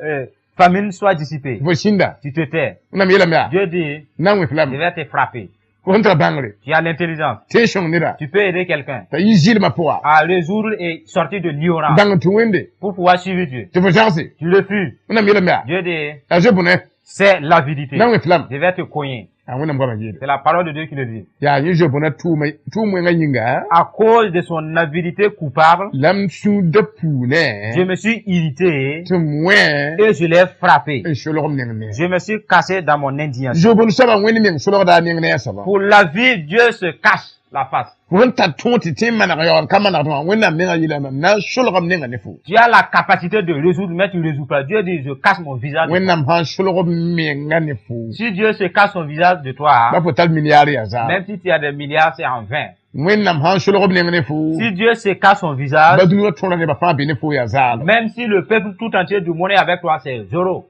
famine soit dissipée. Fo sĩnda. Tu te tais. Wẽnnaam yeelame yaa Dieu dit, n na n wẽs je lame. Vais te frapper. Fo sẽn tar bãngre Tu as l'intelligence. Tɩ y sõng neda. Tu peux aider quelqu'un T'a yɩ zɩlmã pʋga. À résoudre et sortir de l'ignorance Bãng tɩ Wẽnde. Pour pouvoir suivre Dieu. Tɩ fo zagse. Tu refuses. Wẽnnaam yeelame yaa Dieu dit, yaa zob-bõne. C'est l'avidité. Na n wẽs lame. Je vais te cogner. A Wẽnnaam goamã yeele. C'est la parole de Dieu qui le dit. Yaa yẽ zob-bõna tʋʋm wẽngã yĩnga À cause de son avidité coupable, la m sũurda puunẽ je me suis irrité tɩ m wẽ et je l'ai frappé. N solg m neng ne. Je me suis cassé dans mon indignation. Zob-bõn soabã wẽnd meng solgda a neng ne a soaba. Pour la vie, Dieu se cache la face. Fo sẽn tar tõog tɩ tẽ n maneg yaoog n ka manegd wã Wẽnnaam mengã yeelame m na n solg m nengã ne fo. Tu as la capacité de résoudre, mais tu ne résous pas. Dieu dit, je cache mon visage de toi. Wẽnnaam sã n solg m menga ne fo. Si Dieu se cache son visage de toi, Ba fo tar milliard yaa zaam. Même si tu as des milliards, c'est en vain. Wẽnnaam sã n solg b neng ne fo. Si Dieu se cache son visage, Ba dũniyã tõra nebã fãa be ne fo yaa zaalem. Même si le peuple tout entier du monde est avec toi, c'est zéro.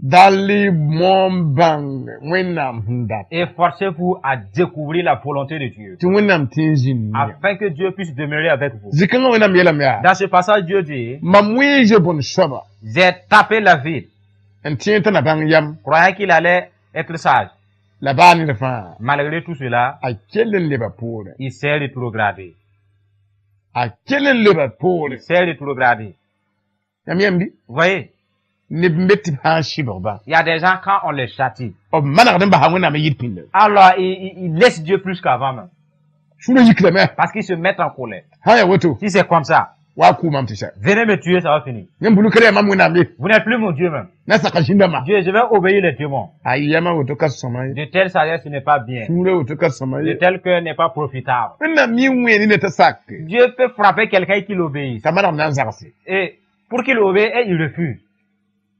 Dal y moom bãng Wẽnnaam sẽn dat. Efforcez-vous à découvrir la volonté de Dieu, Tɩ Wẽnnaam tẽ n zĩnd ne. Afin que Dieu puisse demeurer avec vous. Zĩ-kãngã Wẽnnaam yeelame yaa Dans ce passage, Dieu dit, mam wẽ zob-bõn soaba j'ai tapé la ville, n tẽeg t'a na bãng yam. Croyant qu'il allait être sage. La baa ned fãa Malgré tout cela, a kell n leba poorẽ. Il s'est rétrogradé. A kell n leba Il poorẽ. S'est rétrogradé. Yãmb yãmb bɩ Vous voyez, neb n be tɩ b sã n sɩbgba il y a des gens, quand on les châtie, b manegd n basa Wẽnnaam n yit pĩnda. Alors ils laissent Dieu plus qu'avant même. Sũurã yiklame. Parce qu'ils se mettent en colère. Sã n yaa woto Si c'est comme ça, Wa a kʋ mam tɩ sɛ. Venez me tuer, ça va finir. Yãmb bulu ka yaa mam Wẽnnaam ye. Vous n'êtes plus mon Dieu même. Na saka zĩndãmbã. Dieu, je vais obéir les démons. A yɛmã woto ka sõma ye. De telle sagesse, ce n'est pas bien. Sũurã woto ka sõma De ye. tel cœur n'est pas profitable. Wẽnnaam mi n wẽe ne t'a sak. Dieu peut frapper quelqu'un qui l'obéisse. T'a maneg na n zagse. Et pour qu'il obéisse, et il refuse.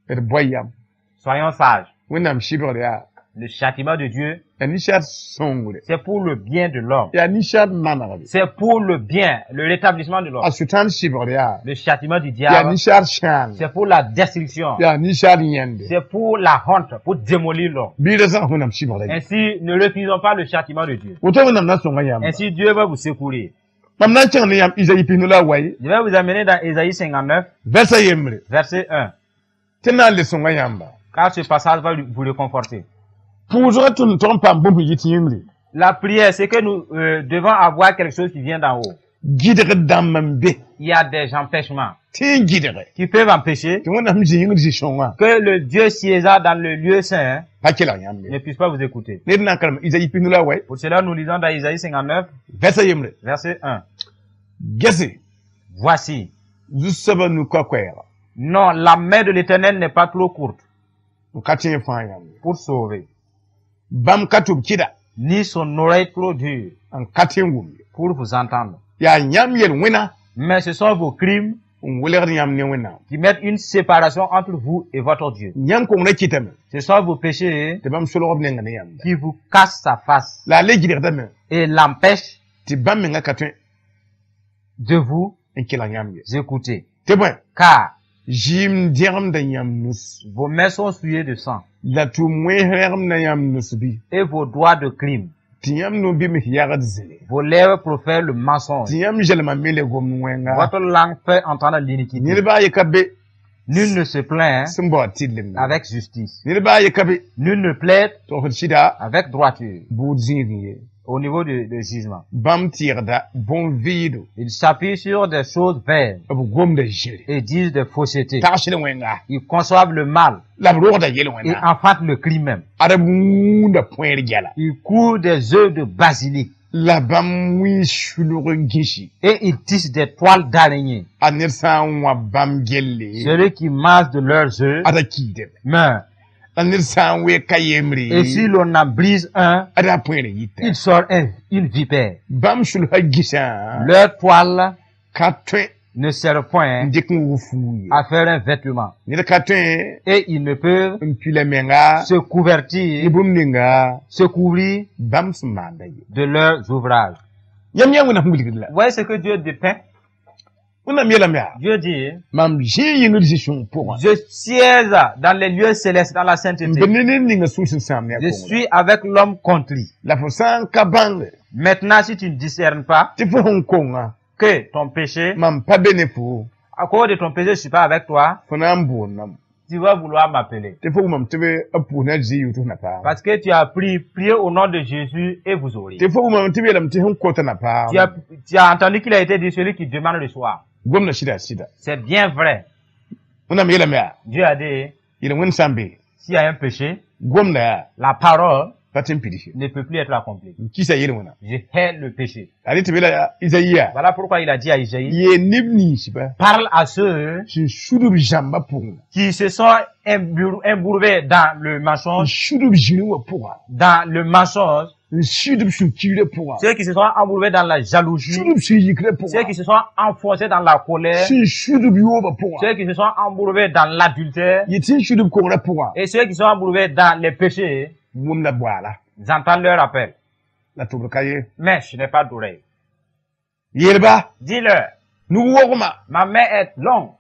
D boa yam. Soyons sages. Wẽnnaam sɩbgr yaa. Le châtiment de Dieu, Yaa ninsaar sõngre. c'est pour le bien de l'homme. Yaa ninsaar manegre. C'est pour le bien, le rétablissement de l'homme. A sʋtãan sɩbgr yaa. Le châtiment du Yaa diable, ninsaar sãang. c'est pour la destruction. Yaa ninsaar yẽnde. C'est pour la honte, pour démolir l'homme. Bɩ ra zag Wẽnnaam sɩbgrã ye. Ainsi, ne refusons pas le châtiment de Dieu. Woto Wẽnnaam na n sõnga yãmba. Ainsi, Dieu va vous secourir. Mam na n kẽng ne yãmb Izayi 59 Je vais vous amener dans Ésaïe 59, vɛrsa yembre verset 1. tɩ na n le sõnga yãmba. Car ce passage va vous réconforter. Pʋʋsgã tõnd tog n paam bũmb sẽn yit yĩngri. La prière, c'est que nous devons avoir quelque chose qui vient d'en haut. Gɩdg dãmb n be. Il y a des empêchements Tɩ n gɩdge. qui peuvent empêcher Tɩ Wẽnnaam zĩ yĩngr zĩ-sõngã que le Dieu siégeant dans le lieu saint pa kelg yãmb ye. ne puisse pas vous écouter. Ned na n karem Izayi 59 Pour cela, nous lisons dans Ésaïe 59, vɛrsa yembre. verset 1. Gese Voici. zu-soabã nu-ka koɛɛga Non, la main de l'Éternel n'est pas trop courte n ka tẽ n fãa yãmb ye. pour sauver, Bãmb ka tʋb kɩda ni son oreille trop dure n ka tẽ n wʋm ye. pour vous entendre. Yaa yãmb yel-wẽna Mais ce sont vos crimes n welgd yãmb ne Wẽnnaam. qui mettent une séparation entre vous et votre Dieu. Yãmb kongrã kɩtame Ce sont vos péchés tɩ bãmb solg b nenga ne yãmba. qui vous cassent sa face La a le gɩdgdame et l'empêchent tɩ bãmb menga ka tõe de vous n kelg yãmb ye. écouter. Tɩ bõe Car zɩɩm dẽgemda yãmb nus vos mains sont souillées de sang la tʋʋm wẽns rẽgemda yãmb nus bɩ et vos doigts de crime. tɩ yãmb no-bɩms yagd zĩne. Vos lèvres profèrent le mensonge. Tɩ yãmb zɛlmã me le gomd wẽnga. Votre langue fait entendre l'iniquité. Ned baa ye ka be Nul ne se plaint sẽn baood tɩrlem ye. avec justice. Ned baa ye ka be Nul ne plaide togsd sɩda avec droiture bʋʋd zĩigẽ ye. au niveau du jugement. Bãmb tɩɩgda bõn-vɩɩdo. Ils s'appuient sur des choses vaines B gomda zĩri. et disent des faussetés. Tagsd wẽnga Ils conçoivent le mal la b rogda et yel-wẽna. enfantent le crime même. Ad b wũunda põer gɛla. Ils courent des œufs de basilic La bãmb wĩ sulg n gĩsi. et ils tissent des toiles d'araignée. A ned sã n wã bãmb gelle Celui qui mange de leurs œufs ad a kiidame. meurt. La ned sã n weeg ka yembre Et si l'on en brise un, ad a põer yita. il sort une vipère. Bãmb sulsã gĩsã Leur toile ka tõe ne sert point n dɩk n wʋ fuu ye. à faire un vêtement. Ned ka tõe Et ils ne peuvent n pila menga se ne couvertir, bũmb ninga se couvrir bãmb sẽn maanda ye. de leurs ouvrages. Yãmb yã Wẽnnaam wilgd la. Vous voyez ce que Dieu dépeint? Wẽnnaam yeelame yaa Dieu dit, mam zĩ yĩngr zĩ-sõng pʋgã je siège dans les lieux célestes, dans la n sainteté. be ne ned ninga sũur sẽn sãam ne a Je kongrã. suis avec l'homme contrit. La fo sã n ka bãnge Maintenant, si tu ne discernes pas tɩ fo sẽn konga que ton péché, mam pa be ne fo à cause de ton péché, je suis pas avec toi, fo na n boondame tu vas vouloir m'appeler. Tɩ fo wʋmame tɩ b pʋʋs na zĩ yʋ tɩ f na paam. Parce que tu as prié au nom de Jésus et vous aurez. Tɩ fo wʋmame tɩ b yeelame tɩ sẽn kota na paam. Tu as entendu qu'il a été dit celui qui demande le soir. Gomda sɩda sɩda. C'est bien vrai. Wẽnnaam yeelame yaa Dieu a dit, yel-wẽnd sã n be s'il y a un péché, gomda yaa la parole pa tɩ n pids ne peut plus être accomplie. N kisa yel-wẽna. Je hais le péché. La rɩ tɩ b yeela Izayi yaa Voilà pourquoi il a dit à Isaïe, yeel neb ninsba parle à ceux sẽn sud b zãmba pʋgẽ qui se sont embourbés dans le n mensonge, sud b zĩrĩ wã pʋga dans le mensonge, n sud b sũ-kiirã pʋga ceux qui se sont embourbés dans la jalousie, sud b sũ-yikrã ceux pʋga qui se sont enfoncés dans la colère, sẽn sud b yoobã pʋga ceux qui se sont embourbés dans l'adultère yetɩ sẽn sud b kongrã pʋga et ceux qui sont embourbés dans les péchés, wʋm la boaala j'entends leur appel. La tʋbr ka ye. Mais je n'ai pas d'oreille. Yeelba Dis-leur, nug wogma ma main est longue,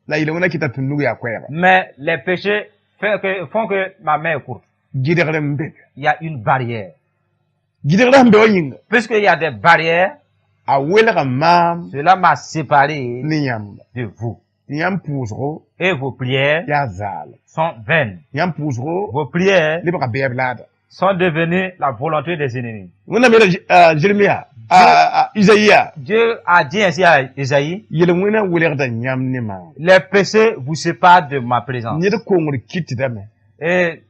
la yel-wẽna kɩta tɩ nug yaa koɛɛga. Mais les péchés font que ma main est courte. Gɩdgr n be. Il y a une barrière. Gɩdgrã sẽn be wã yĩnga Puisqu'il y a des barrières, a welga maam cela m'a séparé ne yãmba de vous. Tɩ yãmb pʋʋsgo Et vos prières yaa zaal. sont vaines. Yãmb pʋʋsgo Vos prières lebga bɛɛb laada. Sont devenues la volonté des ennemis. Wẽnnaam yeela Jeremiya, Isaïa Dieu a dit ainsi à Isaïe, yel-wẽna welgda yãmb ne maam. Les péchés vous séparent de ma présence. Ned kongr kɩtdame Et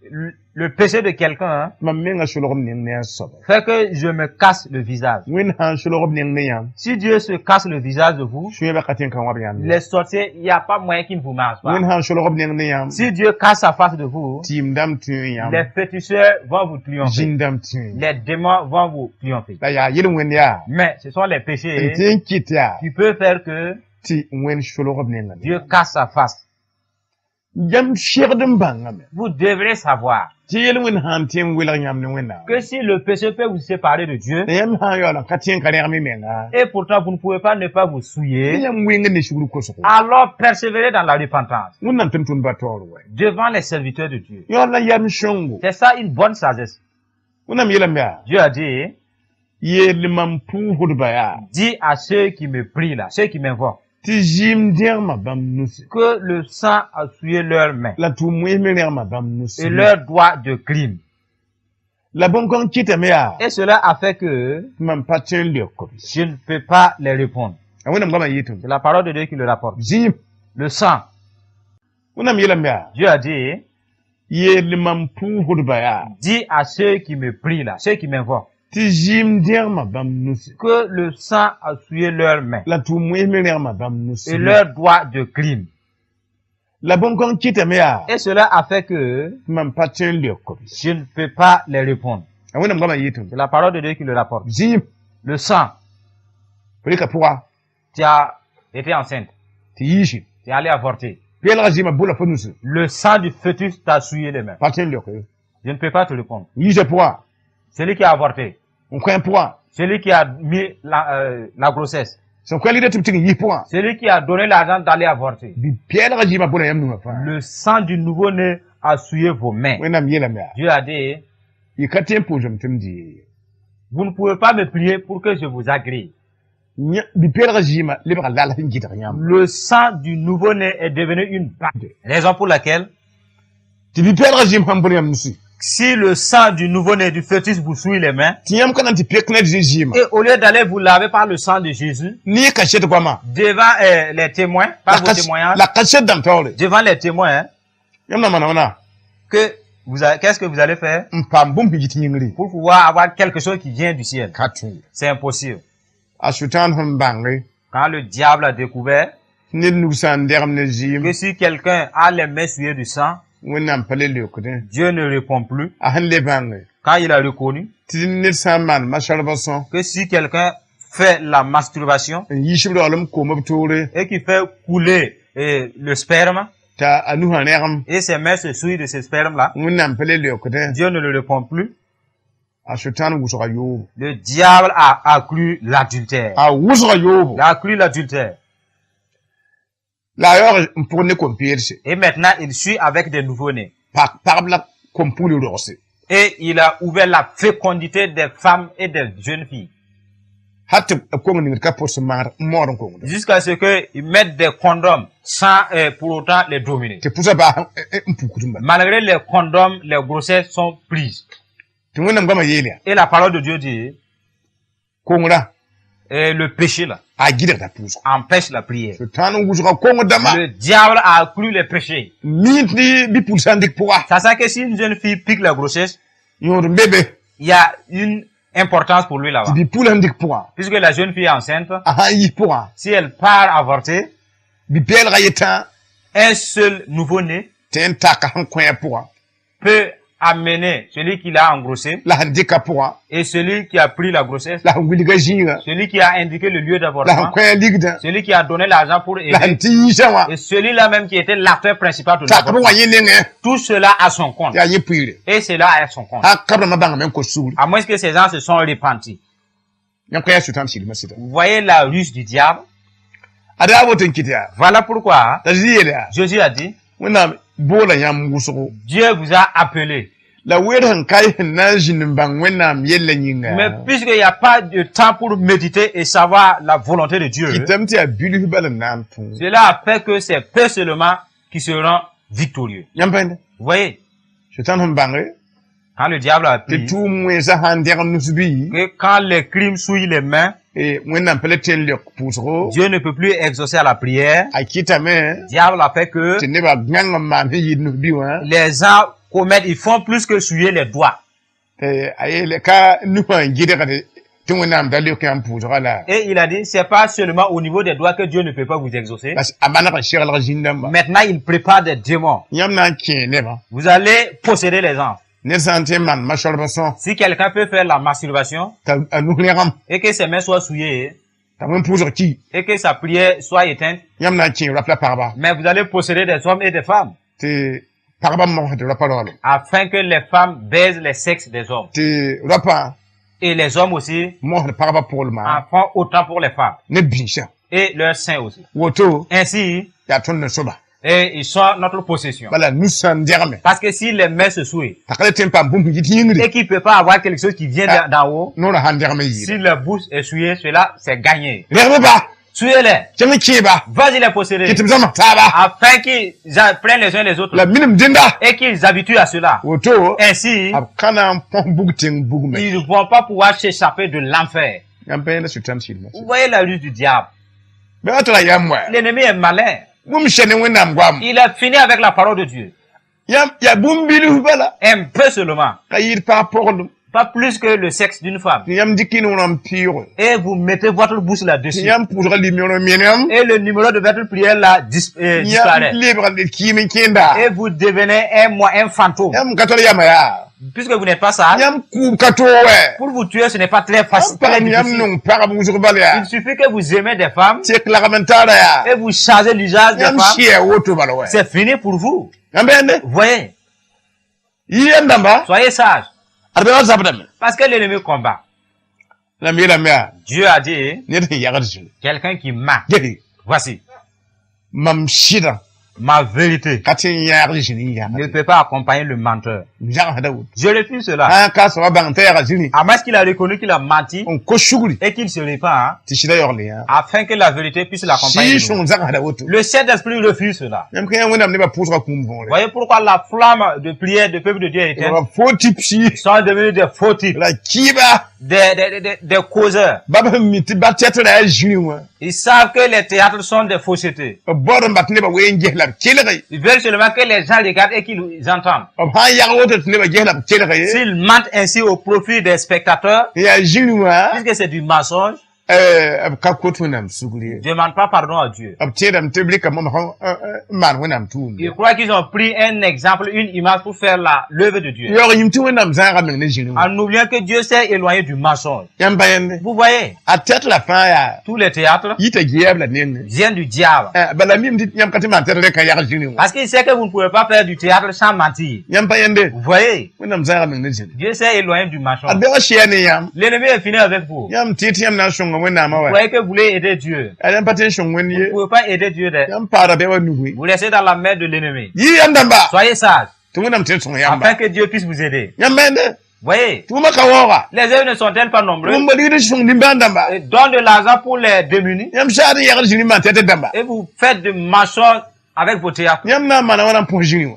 Le péché de quelqu'un Mam menga solg m neng ne a soaba. fait que je me casse le visage. Wẽnd sã n solg b neng ne yãmb, Si Dieu se casse le visage de vous, sũyẽbã ka tõe n ka wãb yãmb ye. Les sorciers, il n'y a pas moyen qu'ils ne vous mangent pas. Wẽnd sã n solg b neng ne yãmb, Si Dieu casse sa face de vous, tɩɩm-dãmb tũu yãmb, les féticheurs vont vous triompher. zĩn-dãmb tũu. Les démons vont vous triompher. La yaa yel-wẽnd yaa Mais ce sont les n péchés tɩ n kɩt yaa qui peuvent faire que tɩ Wẽnd solg b nengã. Dieu casse sa face. Yãmb segd n bãngame Vous devrez savoir tɩ yel-wẽnd sã n tõe n welg yãmb ne Wẽnnaam, que si le péché peut vous séparer de Dieu, la yãmb sã n yaool n ka tõe n ka rẽgem y menga, et pourtant vous ne pouvez pas ne pas vous tɩ souiller, yãmb wẽng ne sugr kosgo. Alors persévérez dans la repentance Wẽnnaam tɩ m tʋmdbã taoor wɛ. Devant les serviteurs de Dieu. Yaool la yam sõngo. C'est ça une bonne sagesse. Wẽnnaam yeelame yaa, Dieu a dit, yeel mam pʋʋsdba yaa dis à ceux qui me prient là, ceux qui m'invoquent, tɩ zɩɩm dẽgmã bãmb nusi que le sang a souillé leurs mains la tʋʋm wẽs me rẽgmã bãmb nusi et leurs doigts de crime. La bõn-kõng kɩtame yaa Et cela a fait que tɩ mam pa tõe n leok b. Je ne peux pas les répondre. A Wẽnnaam goamã yɩɩtame. C'est la parole de Dieu qui le rapporte. Zɩɩm. Le sang, Wẽnnaam yeelame yaa, Dieu a dit, yeel mam pʋʋsdba yaa dis à ceux qui me prient là, ceux qui m'invoquent, tɩ zɩɩm dẽgmã bãmb nusi que le sang a souillé leurs mains la tʋʋm wẽs me rẽgmã bãmb nusi et leurs doigts de crime. La bõn-kõng kɩtame yaa Et cela a fait que tɩ mam pa tõe n leok b. Je ne peux pas les répondre. A Wẽnnaam goamã yɩɩtame. C'est la parole de Dieu qui le rapporte. Zɩɩm. Le sang, Fo rɩka pʋga tu as été enceinte, tɩ yiisi tu es allé avorter. Peelgã zɩɩmã bʋla fo nusi. Le sang du fœtus t'a souillé les mains. Pa tõe n leok ye. Je ne peux pas te répondre. Yiisã pʋga Celui qui a avorté, n kõ pʋgã celui qui a mis la grossesse, sẽn kõ ligdã tɩ b tɩg n yis pʋgã celui qui a donné l'argent d'aller avorter. Bɩ peelgã zɩɩmã bʋla yãmb nusã fãa. Le sang du nouveau-né a souillé vos mains. Wẽnnaam yeelame yaa, Dieu a dit, y ka tõe n pʋʋsem tɩ m dɩ ye. Vous ne pouvez pas me prier pour que je vous agrée. Bɩ peelgã zɩɩmã lebga lal sẽn gɩdg yãmb. Le sang du nouveau-né est devenu une bague. Raison pour laquelle, Tɩ bɩ peelgã zɩɩm sãn bõl yãmb nusi si le sang du nouveau-né du fœtus vous souille les mains, tɩ yãmb ka na n tɩ pek ne zĩ zɩɩmã et au lieu d'aller vous laver par le sang de Jésus, ne kaset goama devant les témoins, par vos témoignages, la kaset dãmb taoore devant les témoins, hein, yãmb na maana wãna qu'est-ce que vous allez faire n paam bũmb sẽn yit yĩngri pour pouvoir avoir quelque chose qui vient du ciel? Ka tõe ye. C'est impossible. A Sʋtãan sẽn bãnge Quand le diable a découvert tɩ ned nug sã n dɛgem ne zɩɩm que si quelqu'un a les mains souillées du sang, Wẽnnaam pa le leokdẽ Dieu ne répond plus. A sẽn le bãnge Quand il a reconnu tɩ ned sã n maan masarbã que si quelqu'un fait la masturbation n yiis b raoolem koom b toore et qui fait couler le sperme t'a a nusã rẽgem et ses mains se souillent de ce sperme-là, Wẽnnaam pa le leokdẽ Dieu ne le répond plus. A Sʋtãan wʋsga yoobo. Le diable a accru l'adultère. A wʋsga yoobo. Il a accru l'adultère. La a yaoog n pʋg ne kom-peedse. Et maintenant, il suit avec des nouveau-nés. Pag pagb la kom-pugl rogse. Et il a ouvert la fécondité des femmes et des jeunes filles. Hal tɩ b kong ningd ka pʋs n maad n maood n kongda. Jusqu'à ce qu'ils mettent des condoms sans pour autant les dominer. Tɩ pʋsã baas n pukd n bala. Malgré les condoms, les grossesses sont prises. Tɩ Wẽnnaam goamã yeel yaa Et la parole de Dieu dit, kongrã et le péché là a gɩdgda pʋʋsgo. Empêche la prière. Sʋtãan n wʋsga kong dãmba Le diable a accru les péchés. mi tɩ bi-pugl sã n dɩk pʋga Sachant que si une jeune fille pique la grossesse, yõod n be be il y a une importance pour lui là-bas. Tɩ bi-pugl sẽn dɩk pʋga Puisque la jeune fille est enceinte, a sã n yis pʋga si elle part avorter, bi-pɛɛlgã yetã un seul nouveau-né tɩ n taka sẽn kõ a pʋga peut amener celui qui l'a engrossé la sẽn dɩka pʋga et celui qui a pris la grossesse, la sẽn wilga zĩigã celui qui a indiqué le lieu la sẽn d'avortement, kõ a ligdã celui qui a donné l'argent pour la sẽn aider, tɩ yiisã wã et celui-là même qui était l'acteur principal de tak b l'avortement. wã yẽ nengẽ Tout cela à son compte. yaa yẽ pʋɩɩre. Et cela à son compte. Sã ka b rãmbã bãngame n kos sugri. À moins que ces gens se sont repentis. Yãmb ka yaa Sʋtãan silmã sɩda. Vous voyez la ruse du diable. Ad yaa woto n kɩt yaa Voilà pourquoi t'a Zĩ yeel yaa Jésus a dit, Wẽnnaam boola yãmb wʋsgo Dieu vous a appelé. La weer sẽn ka y sẽn na n zĩnd n bãng Wẽnnaam yellã yĩnga Mais puisqu'il n'y a pas de temps pour méditer et savoir la volonté de Dieu, kɩtame tɩ yaa bilf bal n na n tũ. Cela a fait que c'est peu seulement qui seront victorieux. Yãmb pãnda Vous voyez, Sʋtãan sẽn bãnge quand le diable a tɩ pris, tʋʋm wẽnsã sã n dẽg nus bɩ que quand les crimes souillent les mains, Wẽnnaam pa le tõe n leok pʋʋsgo Dieu ne peut plus exaucer à la prière. A kɩtame Le diable a fait que tɩ nebã gãng n maan sẽn yɩɩd nus-bi wã les gens commettent, ils font plus que souiller les doigts. Tɩ a yeele ka nusã n gɩdgd tɩ Wẽnnaam da leok yãmb pʋʋsga la. Et il a dit, c'est pas seulement au niveau des doigts que Dieu ne peut pas vous exaucer. Parce a maneg n seglg zĩn-dãmba. Maintenant, il prépare des démons. Yãmb na n kẽe nebã. Vous allez posséder les gens. Ned sã n tõe n maan masorbã sõs Si quelqu'un peut faire la masturbation t'a a nus rẽgem et que ses mains soient souillées t'a wẽn pʋʋsg ki et que sa prière soit éteinte, yãmb na n kẽe rap la pagba mais vous allez posséder des hommes et des femmes tɩ pagba mosd rapa raoolo afin que les femmes baisent les sexes des hommes. Tɩ rapa Et les hommes aussi mosd pagba pʋglmã en font autant pour les femmes ne biisã et leurs seins aussi. Woto Ainsi, yaa tõnd ne soba. Et ils sont notre possession. Bala nus sã n dɛgme Parce que si les mains se souillent t'a ka le tõe n paam bũmb sẽn yit yĩngri et qu'il ne peut pas avoir quelque chose qui vient d'en haut, noorã sãn dɛgme yɩɩda si la bouche est souillée, cela c'est gagné. rɛgb-ba Souillez-les, kẽng n kẽeba vas-y les posséder kɩ tɩ b zãms taaba afin qu'ils apprennent les uns les autres la minim dẽnda et qu'ils s'habituent à cela. Woto Ainsi, b ka na n põs bug tẽng bugme. Ils ne vont pas pouvoir s'échapper de l'enfer. Yãmb pa yẽla sʋtãm sɩdmã. Vous voyez la ruse du diable. Bɩ a tara yam wa. L'ennemi est malin. Bũmb sɛ ne Wẽnnaam goam. Il a fini avec la parole de Dieu. Yãmb yaa bũmb bilf bala Un peu seulement. Ka yɩɩd pag pɔglem. Pas plus que le sexe d'une femme. Tɩ yãmb dɩk y noorã n pɩʋʋge. Et vous mettez votre bouche Tɩ là-dessus. Yãmb pʋʋsga limero menem. Et le numéro de votre prière là Yãmb disparaît. lebga kiim n kẽenda. Et vous devenez un moi, un fantôme. Yãmb ka tol yama yaa. Puisque vous n'êtes pas sage, Yãmb kʋʋb ka toog wɛ. Pour vous tuer, ce n'est pas très facile. Yãmb pagm Très yãmb difficile. nong pagb wʋsg bal yaa. Il suffit que vous aimez des femmes Tek lagm n taara yaa. Et vous changez l'usage des Yãmb femmes. sɩa woto bala wɛ. C'est fini pour vous. Yãmb bẽende. Vous voyez, Yɩ yam dãmba. Soyez sages. Ad bɩ wa zabdame. Parce que l'ennemi combat. La m yeelame yaa. Dieu a dit, Ned sẽn yagd zĩni. Quelqu'un qui ment. Gese. Voici, Mam sɩdã ma vérité ka tɩ n yãag zĩni n ne yagd. Peut pas accompagner le menteur. M zagsda woto. Je refuse cela. Sã n ka soaba bãng t'a yaga zĩni À moins qu'il a reconnu qu'il a menti n kos sugri et qu'il se répand, hein, tɩ sɩda yaool yã. Afin que la vérité puisse l'accompagner. Sɩɩg sõng zagsda woto. Le Saint-Esprit refuse cela. Yãmb kã yã Wẽnnaam nebã pʋʋsga kũum võore. Voyez pourquoi la flamme de prière du peuple de Dieu est éteinte. Ba fo tipsi. Ils sont devenus des faux types, La kɩɩba. des causeurs. Bab sẽn mi tɩ ba tɛt ra yaa zĩri wã. Ils savent que les théâtres sont des faussetés. B baood n bat nebã wee n ges la b kelge. Ils veulent seulement que les gens regardent et qu'ils entendent. B sã n yag woto tɩ nebã ges la b kelge. S'ils mentent ainsi au profit des spectateurs, Yaa zĩri wã puisque c'est du mensonge, b ka kot Wẽnnaam sugr ye. ne demande pas pardon à Dieu. B tẽedame tɩ b rɩka momsg n maan Wẽnnaam tʋʋmde. Ils croient qu'ils ont pris un exemple, une image pour faire la l'œuvre de Dieu. Yaoog yĩm tɩ Wẽnnaam zãaga meng ne zĩri wã. En oubliant que Dieu s'est éloigné du mensonge. Yãmb pa yẽnde. Vous voyez, A tɛt la fãa yaa tous les théâtres yita geɛb la nenge. Viennent du diable. Bala mim tɩ yãmb ka tɩ maan tɛt rẽ ka yag zĩri wã. Parce qu'il sait que vous ne pouvez pas faire du théâtre sans mentir. Yãmb pa yẽnde. Vous voyez, Wẽnnaam zãaga meng ne zĩri. Dieu s'est éloigné du mensonge. A bɛg sɩa ne yãmb. L'ennemi est fini avec vous. Yãmb tɩ tɩ yãmb na n sõnga Wẽnnaamã Vous wa. croyez que vous voulez aider Dieu. A yãmb pa tɩ n sõng Wẽnd Vous ye. ne pouvez pas aider Dieu. Yãmb paada bɛ wa nugẽ. Vous laissez dans la main de l'ennemi. Yɩ yãmb dãmba. Soyez sages, Tɩ Wẽnnaam tɩ n sõng yãmba. Afin que Dieu puisse vous aider. Yãmb bẽende. Voyez, Tɩ wʋma ka waooga. Les œuvres ne sont-elles pas nombreuses? Wʋm ba ligd n sõng nimbãan dãmba. Et donne de l'argent pour les démunis Yãmb saad n yagd zĩri n maan tɛt dãmba. Et vous faites de mensonges avec vos théâtres. Yãmb na n maana wãna n põs zĩri wã.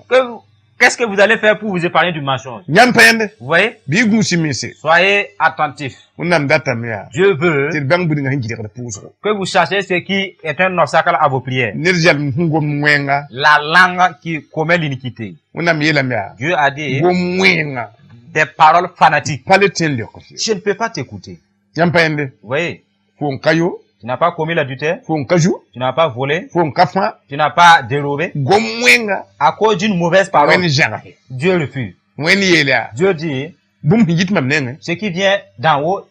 Qu'est-ce que vous allez faire pour vous épargner du mensonge? Yãmb pa yẽnde. Vous voyez? Bɩ y gũus y mense. Soyez attentifs. Wẽnnaam datame yaa. Dieu veut Tɩ d bãng buninga sẽn gɩdgd pʋʋsgo. Que vous sachiez ce qui est un obstacle à vos prières. Ned zɛlem sẽn gom wẽnga. La langue qui commet l'iniquité. Wẽnnaam yeelame yaa. Dieu a dit Gom wẽnga. Des paroles fanatiques. Pa le tõe n leok ye. Je ne peux pas t'écouter. Yãmb pa yẽnde. Vous voyez? Fo n ka yo. Tu n'as pas commis l'adultère, Fo n ka zu. Tu n'as pas volé, Fo n ka fãa. Tu n'as pas dérobé. Gom wẽnga. À cause d'une mauvaise parole, Wẽnd zãgse. Dieu refuse. Wẽnd yeel yaa. Dieu dit, Bũmb sẽn yit mam nengẽ. Ce qui vient d'en haut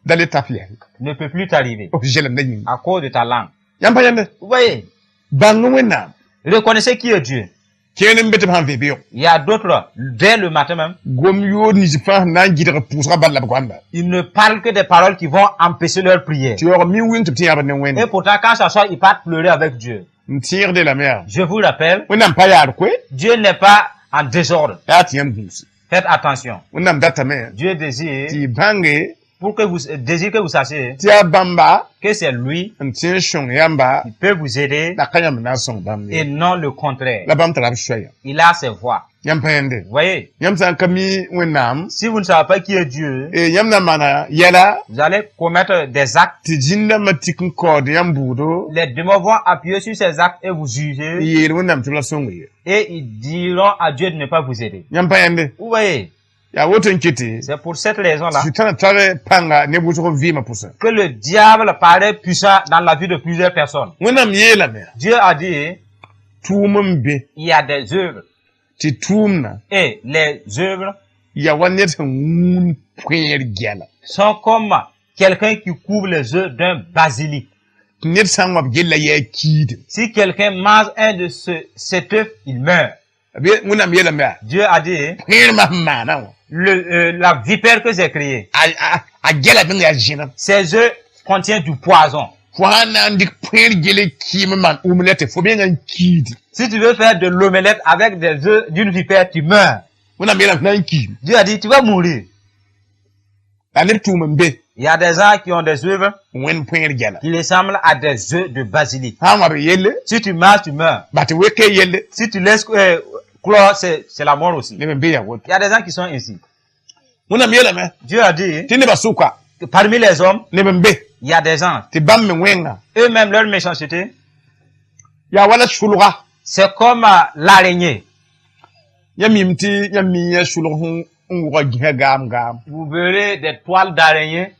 Da le taf yaa. Ne peut plus t'arriver B zɛlemda yĩnga. À cause de ta langue. Yãmb pa yẽnde. Vous voyez, Bãng Wẽnnaam. Reconnaissez qui est Dieu. Kẽer n be tɩ b sãn vẽ beoog. Il y a d'autres, dès le matin même, Gom yood nins fãa sẽn na n gɩdg pʋʋsgã bal la b goamba. Ils ne parlent que des paroles qui vont empêcher leur prière. Tɩ yaoog mi wɩng tɩ b tẽ yãbd ne Et Wẽnde. Pourtant, quand ça sort, ils partent pleurer avec Dieu. N tẽegde lame yaa. Je vous rappelle, Wẽnnaam pa yaad koe. Dieu n'est pas en désordre. Yaa tɩ yãmb gũus. Faites attention. Wẽnnaam datame Dieu désire, tɩ y bãnge pour que vous, désire que vous sachiez tɩ yaa bãmba que c'est lui n tẽ n sõng yãmba qui peut vous aider la ka yãmb na n sõng bãmb et ye. non le contraire. La bãmb tara b soaya. Il a ses voies. Yãmb pa yẽnde. Vous voyez, Yãmb sã n ka mi Wẽnnaam, si vous ne savez pas qui est Dieu, yãmb na n maana yɛla vous allez commettre des actes. Tɩ zĩn-dãmbã tik n kaood yãmb bʋʋdo Les démons vont appuyer sur ces actes et vous n juger yeel Wẽnnaam tɩ b la sõng ye. Et ils diront à Dieu de ne pas vous aider. Yãmb pa yẽnde. Vous voyez, Yaa woto n kete c'est pour cette raison-là Sʋtãna tar pãnga neb wʋsg b vɩɩmã pʋsẽ. Que le diable paraît puissant dans la vie de plusieurs personnes. Wẽnnaam yeelame Dieu a dit, tʋʋm n be il y a des œuvres. Tɩ tʋʋmdã Et les œuvres yaa wa ned sẽn wũun põeer gɛla. Sont comme quelqu'un qui couvre les œufs d'un basilic. Tɩ ned sã n wa b gella yaa kiidem. Si quelqu'un mange un de cet œuf, il meurt. B Wẽnnaam yeelame yaa Dieu a dit, põeer sẽn maana wã la vipère que j'ai créée, a gɛla meng yaa zẽnem. Ses œufs contiennent du poison. Fo sã n na n dɩk põeer gel kɩɩm n maan omelette fo menga n kiidi. Si tu veux faire de l'omelette avec des œufs d'une vipère, tu meurs. Wẽnnaam yeelame tɩ na n kiime. Dieu a dit, tu vas mourir. La neb tʋʋm n be Il y a des gens qui ont des œuvres wẽnd põeer gɛla. Qui ressemblent à des œufs de basilic. Sã n wa b yelle Si tu manges, tu meurs. ba tɩ weke yelle. Si tu laisses clore, c'est la mort aussi. Neb n be yaa woto. Il y a des gens qui sont ainsi. Wẽnnaam yeelame Dieu a dit tɩ nebã sʋka que parmi les hommes, neb n be il y a des gens. Tɩ bãmb me wẽnga Eux-mêmes, leur méchanceté, yaa wala sʋlga. C'est comme l'araignée. Yãmb mim tɩ yãmb mi yã sʋlg sẽn n wʋga gĩsã gaam gaam. Vous verrez des toiles d'araignée.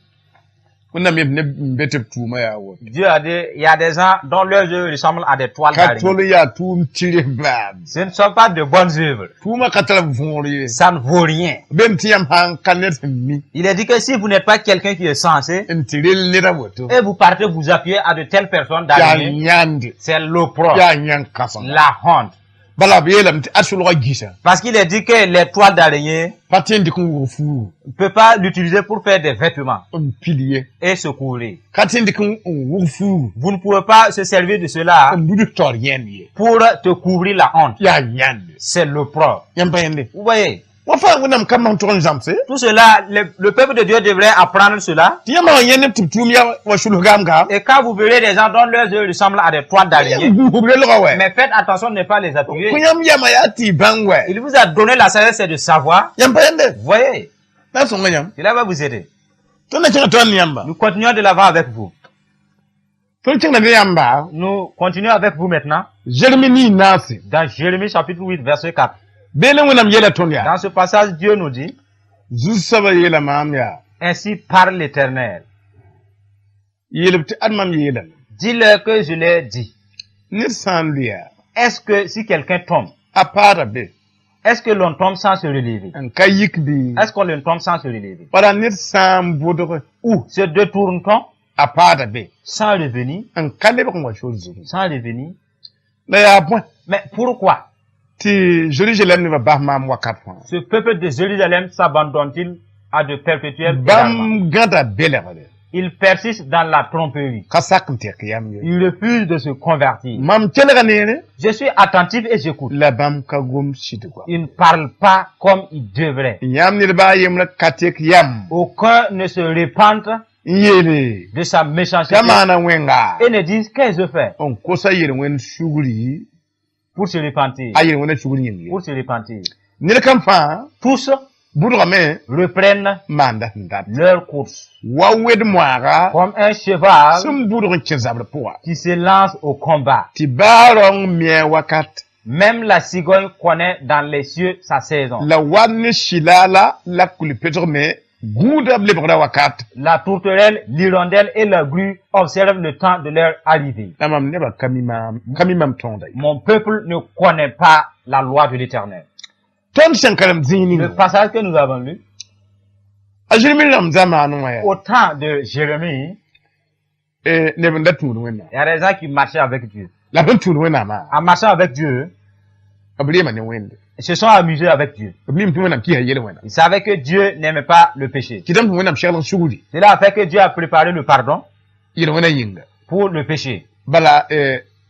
Wẽnnaam yem neb n be tɩ b tʋʋmã yaa woto. Dieu a dit, il y a des gens dont leurs œuvres ressemblent à des toiles Ka d'araignée. tol yaa tʋʋm tɩrs baam. Ce ne sont pas de bonnes œuvres. Tʋʋmã ka tar võor ye. Ça ne vaut rien. Bem tɩ yãmb sã n ka ned sẽn mi Il est dit que si vous n'êtes pas quelqu'un qui est sensé, n tɩ rel ned a woto et vous partez vous appuyer à de telles personnes yaa d'araignée, yãnde c'est l'opprobre, yaa yãn kãsem. La honte. Bala b yeelame tɩ ad sʋlga gĩsã Parce qu'il est dit que les toiles d'araignée pa tõe n dɩk n wʋg fuugu ne peut pas l'utiliser pour faire des vêtements n pil ye. Et se couvrir. Ka tõe n dɩk n wʋg fuugu Vous ne pouvez pas se servir de cela n ludg taoor yẽnd ye. Pour te couvrir la honte. Yaa yãnde. C'est l'opprobre. Yãmb pa yẽnde. Vous voyez, Wa fãa Wẽnnaam ka masem tʋg n zãmse tout cela, le peuple de Dieu devrait apprendre cela. Tɩ yãmb wã yẽ neb tɩ b tʋʋm yaa wa sulg gaam gaam. Et quand vous verrez des gens dont leurs yeux ressemblent à des toiles d'araignée, b relga wɛ. Mais faites attention de ne pas les appuyer. Kõ yãmb yama yaa tɩ y bãng wɛ. Il vous a donné la sagesse, c'est de savoir. Yãmb pa yẽnde. Vous voyez, Na n sõnga yãmb. Cela va vous aider. Tõnd na kẽngã tõnd ne yãmba. Nous continuons de l'avant avec vous. Tõnd kẽngda ne yãmba. Nous continuons avec vous maintenant Zeremi 8 naase. Dans Jérémie chapitre 8, verset 4. Beene Wẽnnaam yeela tõnd yaa Dans ce passage, Dieu nous dit, Zu-soabã yeela maam yaa Ainsi parle l'Éternel. Yeel-b tɩ ad mam yeelame Dis-leur que je l'ai dit. Ned sã n lʋɩa Est-ce que si quelqu'un tombe, a paada be est-ce que l'on tombe sans se relever? N ka yik bɩ Est-ce qu'on le tombe sans se relever? Wala ned sã n bʋdg Ou se détourne-t-on a paada be sans revenir? N ka lebg n wa sor zugu Sans revenir? La yaa bõe Mais pourquoi tɩ Zerusalem nebã bas maam wakat fãa ce peuple de Jérusalem s'abandonne-t-il à de perpétuels égarements? Bãmb gãda belgre Il persiste dans la tromperie. Ka sak n tek yam ye. Il refuse de se convertir. Mam kelga neere Je suis attentif et j'écoute. La bãmb ka gom sɩdgɔ. Il ne parle pas comme il devrait. Yãmb ned baa yembrã ka tek yam Aucun ne se repente n yeele de sa méchanceté t'a maana wẽnga et ne dise qu'est-ce que je fais n kosa yel-wẽnd sugri pour se repentir. A yel-wẽnda sugr yĩng ye Pour se repentir. Ned kam fãa Tous bʋdgame reprennent maanda sẽn dat leur course. Wa wed moaaga Comme un cheval sẽn bʋdg n kẽ zabr pʋga qui se lance au combat. Tɩ baa raong me wakat Même la cigogne connaît dans les cieux sa saison. La wa ne sɩlaala la kul-pɛtg me gũudã b lebgda wakat. La tourterelle, l'hirondelle et la grue observent le temps de leur arrivée. La mam nebã ka mi maam ka mi mam tõoda ye. Mon peuple ne connaît pas la loi de l'Éternel. Tõnd sẽn karem zĩig Le ninga passage que nous avons lu, a Zeremi rãmb zamaanẽ wã yaa au temps de Jérémie, neb n da tũud Wẽnnaam il y a des gens qui marchaient avec Dieu. La sẽn tũud Wẽnnaamã En marchant avec Dieu, b reema ne Wẽnde. Ils se sont amusés avec Dieu. B mim tɩ Wẽnnaam kɩsa yel-wẽna. Ils savaient que Dieu n'aimait pas le péché. Kɩtame tɩ Wẽnnaam segl sugri Cela a fait que Dieu a préparé le pardon yel-wẽnã yĩnga pour le péché. Bala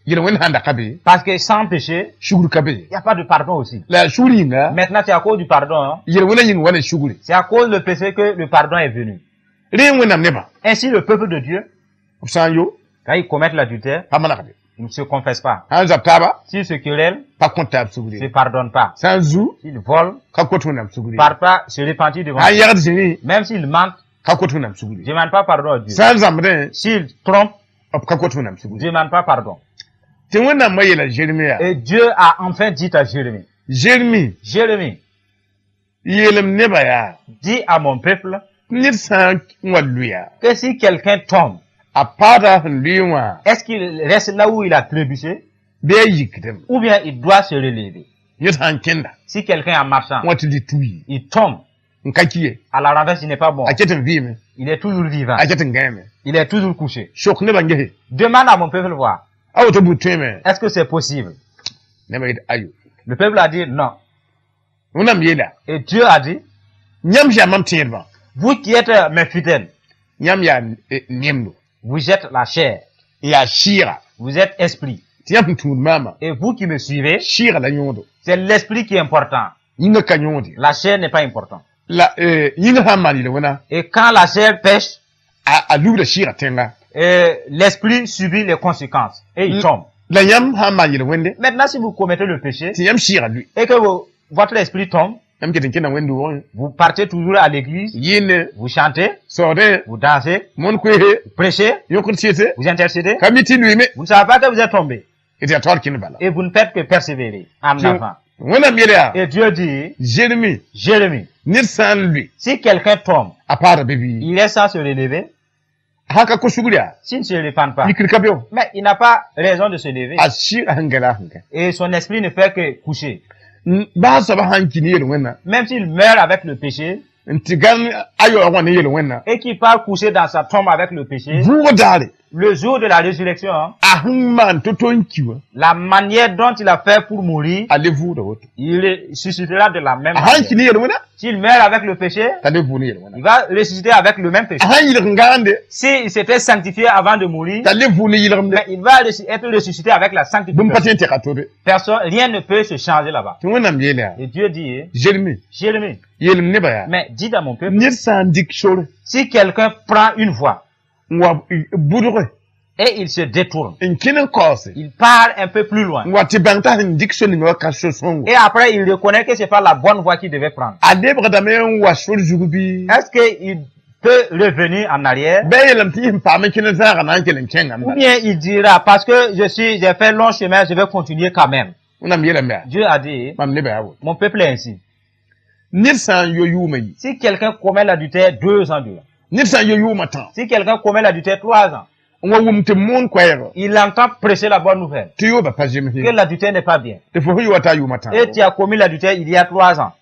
yel-wẽnd sãn da ka be Parce que sans péché, sugr ka be. Il n'y a pas de pardon aussi. La sugr yĩnga Maintenant, c'est à cause du pardon, hein. Yel-wẽnã yĩng wa ne sugri. C'est à cause du péché que le pardon est venu. Rẽ Wẽnnaam nebã Ainsi, le peuple de Dieu, b sã n yo quand ils commettent l'adultère, pa manegde ils Ils ne se confessent pas. Sã n zab taaba, S'ils se querellent, pa kõt taab sugr ne se ye. pardonnent pas. Sã n zu, S'ils volent, ka kot Wẽnnaam sugr ne ye. partent pas se repentir devant Sã n Dieu. yagd zĩrĩ, Même s'ils mentent, ka kot Wẽnnaam sugr ne ye. demandent pas pardon à Dieu. Sã n zãmbdẽ, S'ils trompent, b ka kot Wẽnnaam sugr ne ye. demandent pas pardon. Tɩ Wẽnnaam yeela Zeremi yaa: Et Dieu a enfin dit à Jérémie, Zeremi, Jérémie, yeelem nebã yaa: dis à mon peuple ned sã n wa lʋɩa, que si quelqu'un tombe, a paada sẽn lʋɩ wã, est-ce qu'il reste là où il a trébuché bɩ a yikdem? Ou bien il doit se relever? Ned sã n kẽnda Si quelqu'un en marchant, wã tɩ lɩ tuyi il tombe, n ka ki ye, à la renverse, il n'est pas bon. A ket n vɩɩme, Il est toujours vivant. a ket n gãeme. Il est toujours couché. Sok nebã gese. Demande à mon peuple voir. A woto buud tõeme? Est-ce que c'est possible? Nebã yet ayo. Le peuple a dit non. Wẽnnaam yeela: Et Dieu a dit, yãmb yaa mam tẽedbã, vous qui êtes mes fidèles, yãmb yaa nemdo, vous êtes la chair, n yaa sɩɩga, vous êtes esprit. Tɩ yãmb sẽn tũud maamã, Et vous qui me suivez, sɩɩga la yõodo. C'est l'esprit qui est important. Yĩngã ka yõod ye. La chair n'est pas importante. La yĩngã sã n maan yel-wẽna, Et quand la chair pèche, a lubda sɩɩga tẽnga. L'esprit subit les conséquences et il tombe. La yãmb sã n maan yel-wẽnde, Maintenant, si vous commettez le péché tɩ yãmb sɩɩga lʋɩ, et que votre esprit tombe, yãmb ket n kẽna wẽnd-doogẽ, vous partez toujours à l'église, yɩɩne, vous chantez, saoodẽ, vous dansez, moon koeese, vous prêchez, yõkd sɩɩse, vous intercédez. ka mi tɩ lʋɩɩme. Vous ne savez pas que vous êtes tombé Tɩ yaa taoor kẽnd bala. Et vous ne faites que persévérer en Tɩ avant. Wẽnnaam yel yaa: Et Dieu dit, Zeremi, Jérémie, ned sã n lʋɩ, si quelqu'un tombe, a paada be bɩ? Il reste sans se relever, A sã ka kos sugr yaa, s'il ne se répand pas, yikr ka be wã. Mais il n'a pas raison de se lever. A sɩɩga sẽn gɛla a sẽn kɛ. Et son esprit ne fait que coucher. Baa soaba sã n ki ne yel-wẽnna, Même s'il meurt avec le péché n tɩ gãn a yaoog wã ne yel-wẽnna, et qu'il part coucher dans sa tombe avec le péché, vʋʋg daare, le jour de la résurrection, hein, a sẽn maan to-to n ki wã, la manière dont il a fait pour mourir, a le vʋʋda woto. Il ressuscitera de la même A sã n ki manière. ne yel-wẽna, S'il meurt avec le péché, t'a le vʋʋ ne yel-wẽna. Il va ressusciter avec le même péché. A sã n yɩlg n gãande, S'il s'était sanctifié avant de mourir, t'a le vʋʋ ne yɩlgemde. Mais il va être ressuscité avec la Bũmb pa sanctification. tõe n tɛka to-be. Personne, rien ne peut se changer là-bas. Tɩ Wẽnnaam yeel yaa: Et Dieu dit, Zeremi, Jérémie, yeelem nebã yaa: mais dites à mon peuple, ned sã n dɩk sore si quelqu'un prend une voie n wa bʋdge et il se détourne, n kẽn n kaoose, il part un peu plus loin, n wa tɩ bãng t'a sẽn dɩk so ninga wã ka so-sõngo, et après il reconnaît que c'est pas la bonne voie qu'il devait prendre. A lebgdame n wa sor zug bɩ? Est-ce qu'il peut revenir en arrière? Bɩ a yeelame tɩ yẽ sẽn paam n kẽnd zãagã na n kell n kẽngame Ou bala? bien il dira, parce que j'ai fait long chemin, je vais continuer quand même. Wẽnnaam yeelame yaa: Dieu a dit, mam nebã yaa woto: mon peuple est ainsi. Ned sã n yo yʋʋmã yi, Si quelqu'un commet l'adultère 2 ans durant, ned sã n yo yʋʋmã tã, si quelqu'un commet l'adultère 3 ans, n wa wʋm tɩ moon koɛɛg il entend prêcher la bonne nouvelle, tɩ yooba pa zems que ye, l'adultère n'est pas bien. Tɩ fo sẽn yo wa t'a yʋʋmã tã, Et tu as commis l'adultère il y a 3 ans.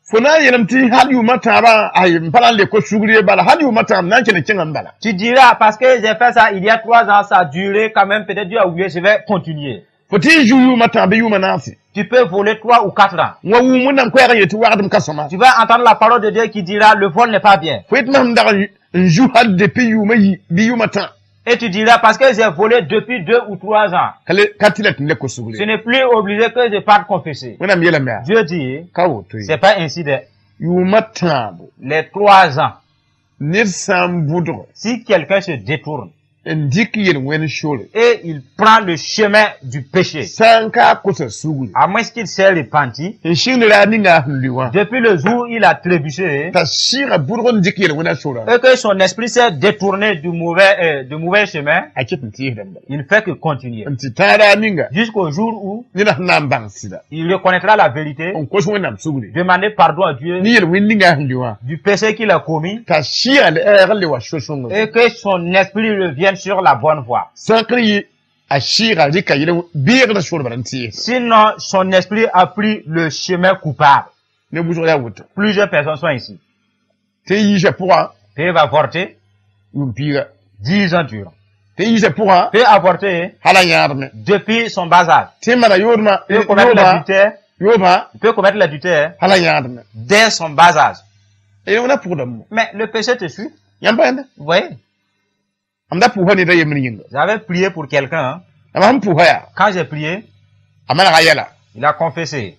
Fo na n yeelame tɩ hal yʋʋmã tãabã ay n pa na n le ko-sugr ye bala, hal yʋʋmã tãab na n kell n kẽngame bala. Tu diras, parce que j'ai fait ça il y a 3 ans, ça a duré quand même, peut-être Dieu a oublié, je vais continuer. Fo tɩ n zu yʋʋmã tãab bɩ yʋʋmã naase, Tu peux voler 3 ou 4 ans. N wa wʋm Wẽnnaam koɛɛg n yet tɩ wagdem ka sõma, Tu vas entendre la parole de Dieu qui dira, le vol n'est pas bien. Fo yet mam dag n zu hal depuis yʋʋmã yi bɩ yʋʋmã tã, Et tu diras, parce que j'ai volé depuis 2 ou 3 ans, ka le ka tɩ la tɩ n le ko-sugr ce ye. n'est plus obligé que je parte confesser. Wẽnnaam yeelame yaa: Dieu dit, ka woto ye. C'est pas ainsi de Yʋʋmã tãabo, les 3 ans. Ned sã n bʋdg Si quelqu'un se détourne n dɩk yel-wẽn sore, et il prend le chemin du péché, sã n ka kosa sugri, à moins qu'il s'est repenti, n sɩngd raar ninga a sẽn lʋɩ wã, depuis le jour où il a trébuché, t'a sɩɩga bʋdg n dɩk yel-wẽnã sorã, et que son esprit s'est détourné du mauvais chemin, a ket n tɩɩsdame bala il ne fait que continuer. N tɩ tã raar ninga Jusqu'au jour où ned sẽn na n bãng sɩda, il reconnaîtra la vérité, n kos Wẽnnaam sugri demander pardon à Dieu ne yel-wẽnd ninga a sẽn lʋɩ wã, du péché qu'il a commis t'a sɩɩga le ɛɛg n le wa so-sõngo, et que son esprit revienne sur la bonne voie. Sã n ka yɩ a sɩɩga rɩka yel beegdã sor bala n tɩɩs. Sinon, son esprit a pris le chemin coupable. Ne wʋsg yaa woto. Plusieurs personnes sont ici. Tɩ n yiisã pʋgã, Peuvent avorter yʋʋm piiga, 10 ans durant. Tɩ n yiisã pʋgã, Peut avorter hala yãadme, depuis son bas âge. Tɩ n mana yoodmã, Peut commettre yoobã, l'adultère. yoobã, Il peut commettre l'adultère hala yãadme. Dès son bas âge. Yel-wẽnã pʋgdame. Mais le péché te suit. Yãmb pa yẽnda? Vous voyez? Mam da pʋʋsa ned a yembr yĩnga. J'avais prié pour quelqu'un, hein. La mam sẽn pʋʋsa yaa, Quand j'ai prié, a manega yɛla. Il a confessé.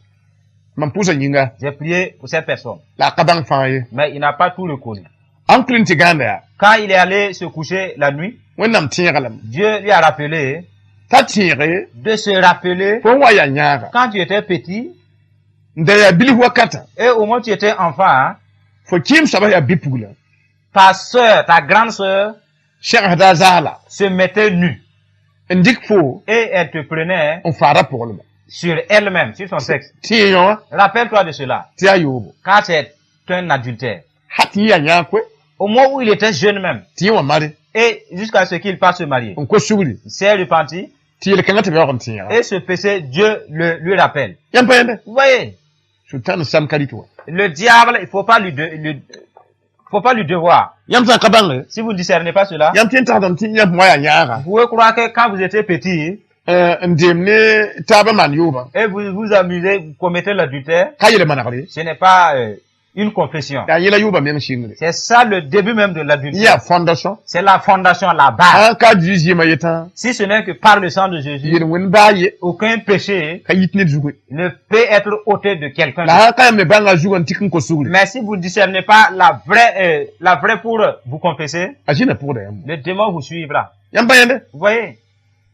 Mam pʋʋsa yĩnga, J'ai prié pour cette personne. La a ka bãng fãa ye. Mais il n'a pas tout reconnu. A n kɩl n tɩ gãanda yaa, Quand il est allé se coucher la nuit, Wẽnnaam tẽega lame. Dieu lui a rappelé T'a tẽege de se rappeler fo n wa yaa yãaga quand tu étais petit n da yaa bilf wakata et au moment où tu étais enfant, hein, fo kɩɩm soaba yaa bi-pugla ta soeur, ta grande soeur, segsda a zaala se mettait nue n dɩk fo et elle te prenait n faada pʋglma sur elle-même, sur son sexe. Tɩ yẽ wã Rappelle-toi de cela, tɩ yaa yoobo car c'est un adultère. Ha tɩ yẽ yaa yãag koe Au moment où il était jeune même, tɩ yẽ wã mare et jusqu'à ce qu'il passe se marier, n kos sugri il s'est repenti tɩ yel-kãngã tɩ beoog n tẽega et ce péché, Dieu le lui rappelle. Yãmb pa yẽmbe Vous voyez, sʋtãan sam ka rɩt wa le diable, il faut pas lui devoir. Yãmb sã n ka bãnge Si vous ne discernez pas cela, yãmb tõe n tagsdame tɩ yãmb wã yaa yãaga vous pouvez croire que quand vous étiez petit n deem ne taabã maan yooba et vous vous amusez, vous commettez l'adultère, ka yel manegre ce n'est pas une confession. Yaa yẽla yooba meng sɩngre C'est ça le début même de yẽ l'adultère. yaa fondation C'est la fondation, la base. sã n ka Zeezi zɩɩmã yetã Si ce n'est que par le sang de Jésus, yel-wẽnd baa ye aucun péché ka yit ned zugu ne peut être ôté de quelqu'un. La sã n ka yãmb me bãnga zugã n tik n kos sugri Mais si vous ne discernez pas la vraie pour vous confesser, a zĩna pʋgda yãmb le démon vous suivra. Yãmb pa yẽnde Vous voyez,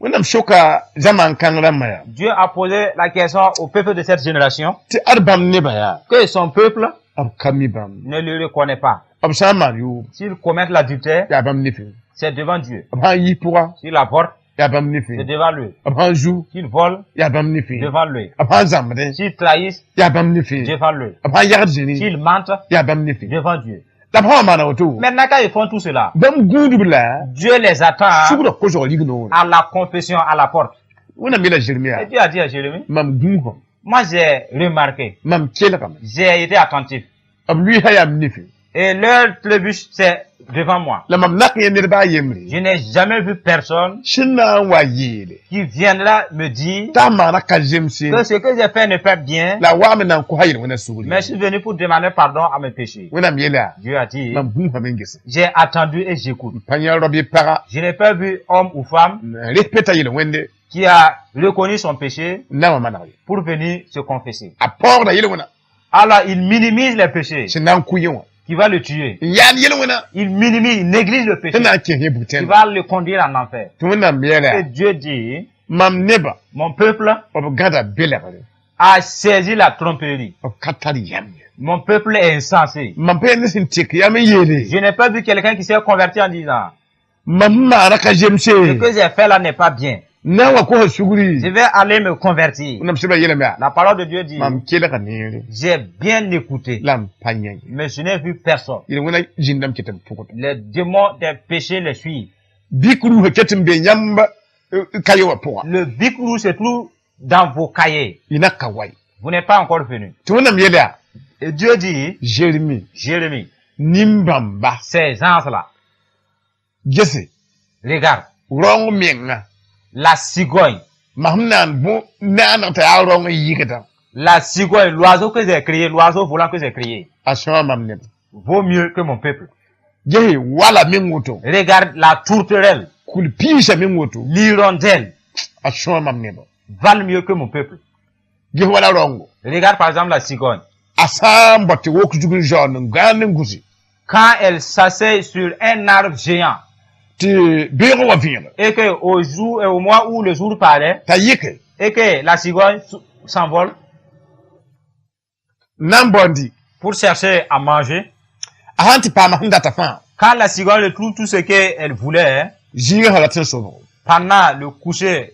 Wẽnnaam soka zamaan kãng rãmbã yaa Dieu a posé la question au peuple de cette génération tɩ ad bãmb nebã yaa que son peuple b ka mi bãmb ne le reconnaît pas. B sã n maan yoob S'ils commettent l'adultère, yaa bãmb nefẽ c'est devant Dieu. B sã n yis pʋga S'il avorte, yaa bãmb nefẽ c'est devant lui. B sã n zu S'il vole, yaa bãmb nefẽ devant lui. B sã n zãmbdẽ S'il trahissent, yaa bãmb nefẽ devant lui. B sã n yagd zĩni S'ils mentent, yaa bãmb nefẽ devant Dieu. La b sã n maana woto Maintenant, quand ils font tout cela, bãmb gũudb la Dieu les attend sugrã kosg rig noore à la confession, à la porte. Wẽnnaam yeela Zeremiya Et Dieu a dit à Jérémie, mam gũusame moi j'ai remarqué, mam kelgame j'ai été attentif. B luiisã yaa m nefẽ Et leur trébuche, c'est devant moi. La mam nak n yẽ ned baa yembre Je n'ai jamais vu personne sẽn na n wa yeele qui viendra me dire t'a maana ka zemse que ce que j'ai fait n'est pas bien, la waame na n kos a yel-wẽnã sugri mais je suis venu pour demander pardon à mes péchés. Wẽnnaam yeela Dieu a dit, mam gũusame n gese j'ai attendu et j'écoute. Pa yã rab ye paga Je n'ai pas vu homme ou femme n respecta yel-wẽnde qui a reconnu son péché n na n wa maneg ye pour venir se confesser. A paoogda yel-wẽnã Alors, il minimise les péchés sẽn na n kʋ yẽ wã qui va le tuer. N yaal yel-wẽnã Il minimise, il néglige le péché sẽn na n kẽes yẽ qui bug-tẽn va le conduire en enfer. Tɩ Wẽnnaam yeela Et Dieu dit, mam nebã mon peuple b gãda belgre a saisi la tromperie. B ka tar yam ye Mon peuple est insensé. Mam pa yaa ne sẽn tek yam n yeele Je n'ai pas vu quelqu'un qui s'est converti en disant, mam sẽn maana ka zemse ce que j'ai fait là n'est pas bien. Na n wa kosa sugri Je vais aller me convertir. Wẽnnaam sebra yeelame yaa La parole de Dieu dit, mam kelga neere j'ai bien écouté, la m pa yã ye mais je n'ai vu personne. Yel-wẽnã zĩndame ket n pʋgda Les démons des péchés les suivent. Bik rusã ket n be yãmb kaye wã pʋga Le bic rouge se trouve dans vos cahiers. Y na ka wa ye Vous n'êtes pas encore venu. Tɩ Wẽnnaam yeel yaa Et Dieu dit, Zeremi Jérémie, nin-bãmba ces gens-là, gese regarde, raong menga la cigogne, mam sẽn na n bõ naaneg t'a yaa raong n yɩgdã la cigogne, l'oiseau que j'ai créé, l'oiseau volant que j'ai créé, a sõa mam neb vaut mieux que mon peuple. Gese wala meng woto Regarde la tourterelle, kul-piisã meng woto l'hirondelle, a sõa mam neba valent mieux que mon peuple. Ges wala raoongo Regarde par exemple la cigogne. A sã n bao tɩ wok zug n zaoond n gãand n gũsi Quand elle s'assied sur un arbre géant tɩ beoogẽ wa vẽege et que au jour, et au mois où le jour paraît, t'a yɩke et que la cigogne s'envole n na n baondi pour chercher à manger, a sãn tɩ paama sẽn data fãa quand la cigogne retrouve tout ce qu'elle voulait, hein, zĩigã sã rat n sobgo pendant le coucher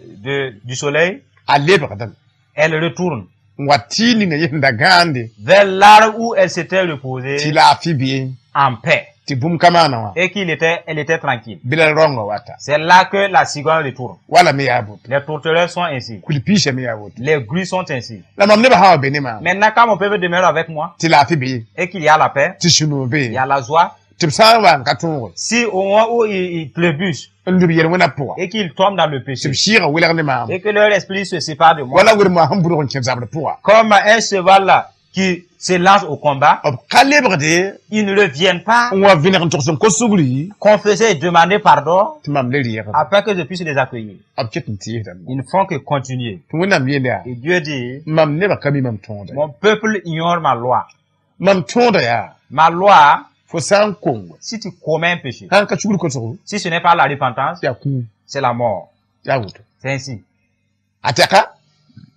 du soleil, a lebgdame elle retourne n wa tɩ ninga yẽ sẽn da gãande vers l'arbre où elle s'était tɩ reposée laafɩ bee en paix tɩ bũmb ka maana wã et qu'il était, elle était tranquille. bɩ la raoongã wata C'est là que la cigogne retourne. Wala me yaa boto Les tourterelles sont ainsi. kul-piisã me yaa woto Les grues sont ainsi. La mam nebã sã wa be ne maam Maintenant, quand mon peuple demeure avec moi tɩ laafɩ bee et qu'il y a la paix, tɩ sũ-noog il bee y a la joie, tɩ b sã n wa n ka tõoge si au moment où ils trébuchent n lub yel-wẽnã pʋga et qu'ils tombent dans le péché tɩ b sɩɩgã welg ne maam et que leur esprit se sépare de moi, wala wɩrem sẽn budg n kẽ zabr pʋga comme un cheval là, qui se lance au combat, b ka lebgde ils ne reviennent pas n wa vẽneg n togs n kos sugri confesser et demander pardon tɩ mam le reegd afin que je puisse les accueillir. B ket n tɩɩsdame Ils ne font que continuer. Tɩ Wẽnnaam yeel yaa Et Dieu dit, mam nebã ka mi mam tõoda mon peuple ignore ma loi. Mam tõoda yaa Ma loi, fo sã n kong si tu commets un péché, sã n ka sugr kosgo si ce n'est pas la repentance, yaa kũum c'est la mort. Yaa woto. C'est ainsi. A tɛka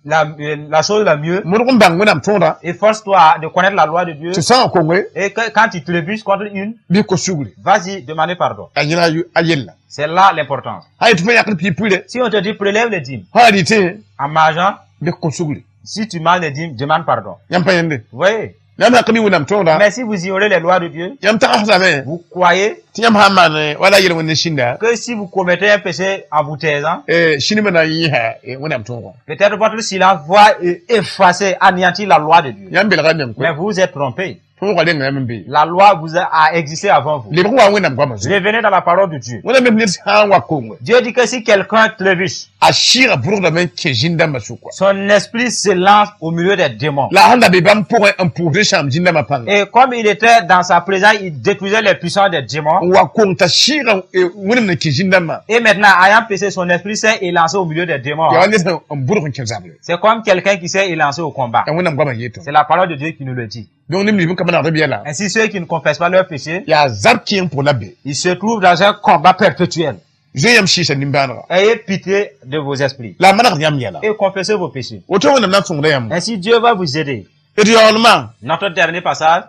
La chose la mieux, modg n bãng Wẽnnaam tõoda efforce-toi de connaître la loi de Dieu. Tɩ sã n konge Et que, quand tu trébuches contre une, bɩ ko sugri vas-y demander pardon. A yẽlga a yella. C'est là l'importance. Sã yet fo yãkd piig pʋɩre Si on te dit prélève les dîmes, sã rɩtẽ en mangeant, bɩ ko sugri. Si tu manges les dîmes, demande pardon. Yãmb pa yẽnde. Vous voyez? Yãmb sã ka mi Wẽnnaam tõoda Mais si vous ignorez les lois de Dieu, yãmb tagsdame vous croyez tɩ yãmb sã n maan wala yel-wẽnd ne sĩnda que si vous commettez un péché en vous taisant, sĩndmã na n yĩsa Wẽnnaam tõogã. Peut-être votre silence va effacer, anéantir la loi de Dieu. Yãmb belga meng Mais vous vous êtes trompé. Tõogã renga yãmb n be. La loi vous a existé avant vous. Lebg wa Wẽnnaam goamã zugu. Revenez dans la parole de Dieu. Wẽnnaam me ned sã n wa konge Dieu dit que si quelqu'un trébuche, a sɩɩga bʋrgdame n kẽ zĩn-dãmbã sʋka. Son esprit se lance au milieu des démons. La sẽn da be bãmb pʋgẽ n pʋʋsd sãam zĩn-dãmbã pãnga. Et comme il était dans sa présence, il détruisait les puissances des démons. N wa kong t'a sɩɩga Wẽnnaam na kẽ zĩn-dãmbã. Et maintenant, ayant péché, son esprit s'est élancé au milieu des démons. Yaa wa ned sẽn n bʋrg n kẽ zabre. C'est comme quelqu'un qui s'est élancé au combat. Yaa Wẽnnaam goamã yeetõ. C'est la parole de Dieu qui nous le dit. Donc neb nins n ka manegd b yɛla Ainsi, ceux qui ne confessent pas leur péché, yaa zab kẽeng pʋg la be. Ils se trouvent dans un combat perpétuel. Zoe yãmb sɩɩsa nimbãanega. Ayez pitié de vos esprits La a manegd yãmb yɛla. Et confessez vos péchés. Woto Wẽnnaam na n sõngda yãmb. Ainsi, Dieu va vous aider. D yaoolmã Notre dernier passage,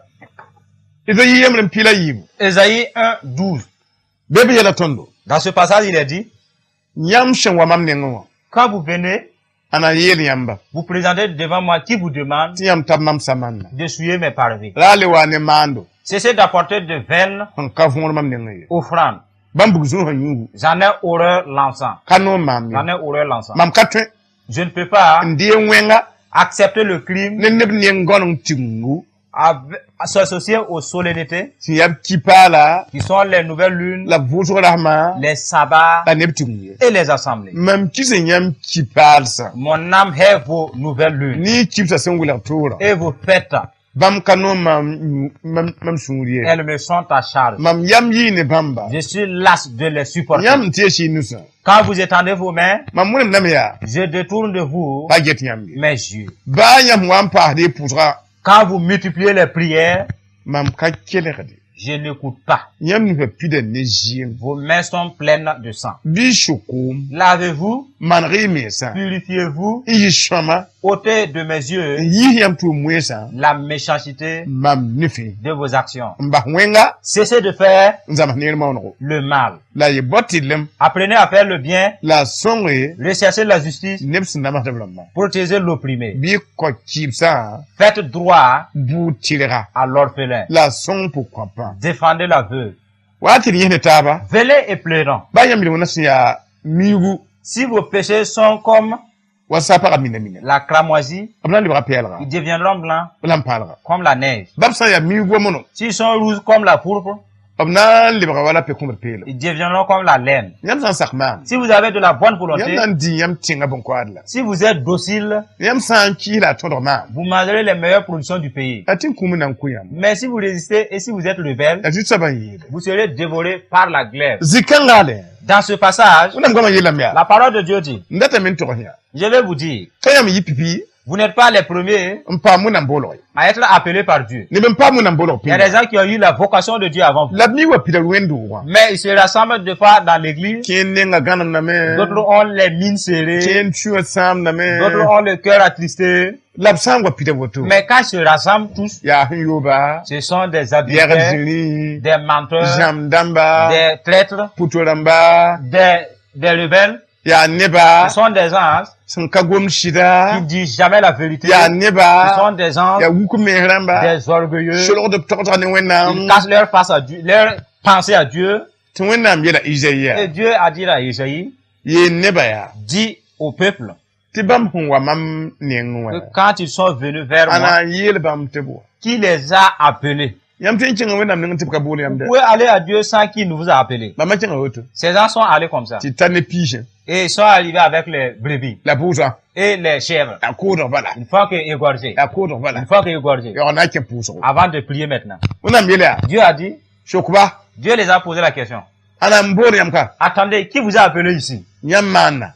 Ezayi yembr n pɩɩla yiibu. Ésaïe 1, 12. Be b yɛla tõndo. Dans ce passage, il est dit, Yãmb sẽn wa mam nengẽ wã quand vous venez, a na n yeel yãmba vous présentez devant moi qui vous demande tɩ yãmb tab mam samanna. De souiller mes parvis. La a le wa ne maando Cessez d'apporter de vaines sẽn ka võor mam nengẽ ye. Offrandes. Bãmb bug zũusã yũugu J'en ai horreur l'encens. Ka noom maam J'en ye. Ai horreur l'encens. Mam ka tõe Je ne peux pas n dee wẽnga accepter le crime, ne neb neng gõneng tigimgu s'associer aux solennités sẽn yaa b kipaala qui sont les nouvelles lunes, la vʋʋsg rasma les sabbats la neb tigim ye. Et les assemblées. Mam kis n yãmb kipaalsã Mon âme hait vos nouvelles lunes ne kibsã sẽn wilg toorã. Et vos fêtes, Bãmb ka noom mam yũ- mam mam sũur ye. Elles me sont à charge. Mam yam yɩɩ ne bãmba. Je suis las de les supporter. Yãmb n tɩ y nusã. Quand vous étendez vos mains, Mam wẽnem yaa je détourne de vous pa get yãmb ye. Mes yeux. Baa yãmb wa n paasd y pʋʋsga Quand vous multipliez les prières, mam ka kelgde. Je n'écoute pas. Yãmb nusã pida ne zɩɩm. Vos mains sont pleines de sang. Bɩ sʋ-koom. Lavez-vous, Maneg y mensã. Purifiez-vous, N yɩ sõama ôtez de mes yeux n yiis yãmb tʋʋm wẽnsã la méchanceté mam nifẽ. De vos actions. N bas wẽnga Cessez de faire n zãms neer maoonego. Le mal. La yɩ bao tɩrlem Apprenez à faire le bien, la a sõnge recherchez la justice, neb sẽn namsd b rãmbã. Protégez l'opprimé. Bɩ kao kɩɩbsã Faites droit buud tɩrga à l'orphelin. La a sõng pʋg-kõapã. Défendez la veuve. Wa tɩ d yẽs ne taaba Venez et pleurons. baa yãmb yel-wẽnã sẽn yaa miigu Si vos péchés sont comme wa sa pagã mina mina la cramoisie, b na n lebga pɛɛlga ils deviendront blancs b la n paalga comme la neige. bab sã n yaa miigu wa mono S'ils sont rouges comme la pourpre, b na n lebga wala pe-kõbd peelem. Ils deviendront comme la laine. Yãmb sã n sak maam Si vous avez de la bonne yãmb volonté, na n dĩ yãmb tẽngã bõn-koaad la si vous êtes docile, yãmb sã n kɩɩs la a tõdg maam vous mangerez les meilleures productions du pays. La tɩ n kũum n na n kʋ yãmb. Mais si vous résistez et si vous êtes rebelle, La zu-soabã n yeele vous serez dévoré par la glaive. zĩ-kãngale Dans ce passage, Wẽnnaam goamã yeelame yaa la parole de Dieu dit, n datame n tog yã je vais vous dire, ka yãmb yɩ pipi vous n'êtes pas les premiers n paam Wẽnnaam boolg ye. À être appelés par Dieu. Neb n paam Wẽnnaam boolg Il y a pĩnda. Des gens qui ont eu la vocation de Dieu avant vous. La b mi wa pida wẽnd-doogã. Mais ils se rassemblent des fois dans l'église. Kẽer nenga gãnemdame. D'autres ont les mines serrées. Kẽer sũyã sãamdame. D'autres ont le cœur attristé. La b sã n wa pida woto Mais quand ils se rassemblent tous, yaa sẽn yooba ce sont des yɛgd adultères, zĩri des menteurs, zãmb dãmba des traîtres, pʋto-rãmba des rebelles. Yaa neba Ce sont des gens sẽn ka gom sɩda qui ne disent jamais la vérité. Yaa Ce neba sont des gens, yaa wuk mens rãmba des orgueilleux. solgd b togtg ne Ils Wẽnnaam cachent leur face à Dieu, leur pensée à Dieu. Tɩ Wẽnnaam yeela Izayi Et yaa Dieu a dit à Isaïe, yeel neba yaa dit au peuple tɩ bãmb sẽn wa mam neng wã que quand ils sont venus vers a moi, na n yeel bãmb tɩ b wa qui les a appelés. Yãmb tõe n kẽngã Wẽnnaam neng tɩ b ka bool yãmb Vous dɛ pouvez aller à Dieu sans qu'il ne vous a appelé. Bãmba kẽngã woto Ces gens sont allés comme ça. Tɩ ta ne piisẽ Et ils sont arrivés avec les brebis la bʋʋsã et les chèvres. La koodg bala Une fois que égorgé, la koodg bala une fois que égorgé, yaoog na n kẽ pʋʋsgo avant de prier maintenant. Wẽnnaam yeela yaa Dieu a dit, sokba Dieu les a posé la question. a na n bool yãmb ka Attendez, qui vous a appelé ici? Yãmb maanna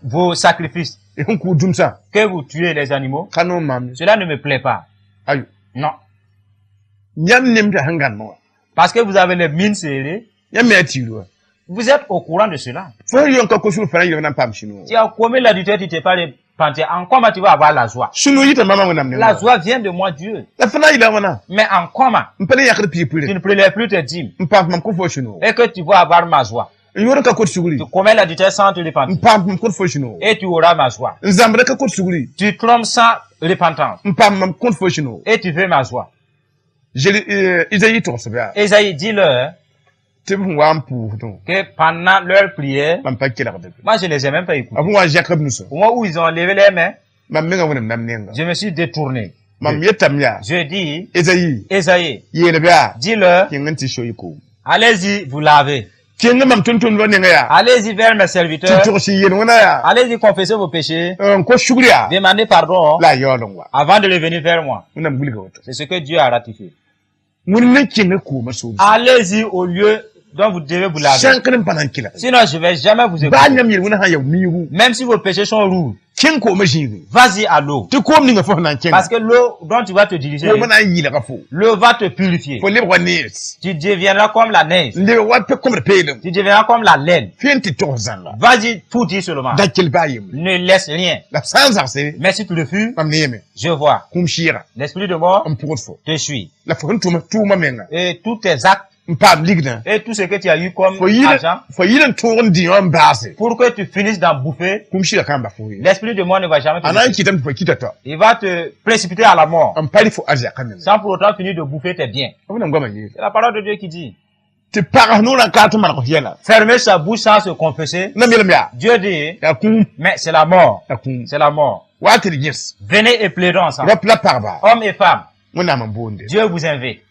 Vos sacrifices, y sẽn kʋʋ dũmsã que vous tuez les animaux, ka noom maam ye cela ne me plaît pas. Ayo Non. Yãmb nemdã sẽn gãnemã wã Parce que vous avez les mines serrées, yãmb me yaa tiir wã Vous êtes au courant de cela. Fo sẽn yon ka ko-sugr fãa yɩlg na n paam sũ-noog. Tu as commis l'adultère, tu ne t'es pas repenti. En comment tu vas avoir la joie? Sũ-noog yita mama Wẽnnaam La nengã. joie vient de moi, Dieu. La fo na n yɩla wãna? Mais en comment? N pa le yãkd piig Tu pʋɩre. ne prélèves plus tes dîmes N paam mam kõt fo sũ-noog. Et que tu vas avoir ma joie. N yõod n ka kot sugri. Tu commets l'adultère sans te N repentir paam mam kõt fo sũ-noog. et tu auras ma joie. N zãmbd ka kot sugri. Tu trompes sans repentance N paam mam kõt fo sũ-noog. Et tu veux ma joie. Izayi togsb yaa. Esaïe, dis-leur Tɩ b sẽn wa n pʋʋsdẽ. Que pendant leur prière, Mam pa kelgd. Moi je ne les ai même pas écoutés. B sẽn wa n zẽk b nusã. Au moment où ils ont levé les mains, Mam menga Wẽnnaam nam nenga. Je me suis détourné. Mam yetame yaa. Je dis, Ezayi. Esaïe, Yeel b yaa. Dis-leur, Kẽng n tɩ so y koom. Allez-y, vous lavez. Kẽng mam tʋm-tʋmdbã nenga yaa. Allez-y vers mes Tɩ serviteurs. togs y yel wẽna yaa. Allez-y confesser vos péchés. N kos sugr yaa. Demandez pardon La a yaool n wa. Avant de revenir vers moi. Wẽnnaam wilga woto. C'est ce que Dieu a ratifié. Wẽnd ne kẽng koomã soob. Allez-y au lieu dont vous devez vous laver. Sãnkd n pa na n kelg. Sinon, je ne vais jamais vous Baa écouter. yãmb yel wẽna sã n ya miigu. Même si vos péchés sont rouges, Kẽng koomã zĩigi. Vas-y à l'eau. Tɩ koom ninga fo sẽn na n kẽnga. Parce que l'eau dont tu vas te diriger, Koomã na n yɩlga fo. L'eau va te purifier. Fo lebg wa nees. Tu deviendras comme la neige. N lebg wa pe kõbd peelem. Tu deviendras comme la laine. Fẽe n tɩ togs zãnga. Vas-y, tout dire seulement. Da kell baa yembre. Ne laisse rien. La f sã n zagse. Mais si tu refuses, Mam ne yeme. Je vois. Kũum sɩɩga. L'esprit de mort N pʋgd fo. Te suit. La fo sẽn tʋm tʋʋmã menga. Et tous tes actes N paam ligdã. Et tout ce que tu as eu comme Fo yɩl argent, fo yɩl n tõog n dĩ wã n baase. Pour que tu finisses d'en bouffer, Kũum sɩɩga ka n bas fo ye. L'esprit de mort ne va jamais te A na n laisser. kɩtame tɩ fo kɩta tao. Il va te précipiter à la mort N pa rɩ fo arzɛkã menga. Sans pour autant finir de bouffer tes biens. Wẽnnaam goamã yeel. C'est la parole de Dieu qui dit. Tɩ pags noorã ka tɩ maneg f yɛla. Fermer sa bouche sans se confesser. Nam yeelame yaa. Dieu dit, Yaa kũum. Mais c'est la mort. Yaa kũum. C'est la mort. Wa tɩ d gẽs. Venez et plaidons ensemble. Rap la pagba. Hommes et femmes, Wẽnnaam n boonde. Dieu vous invite.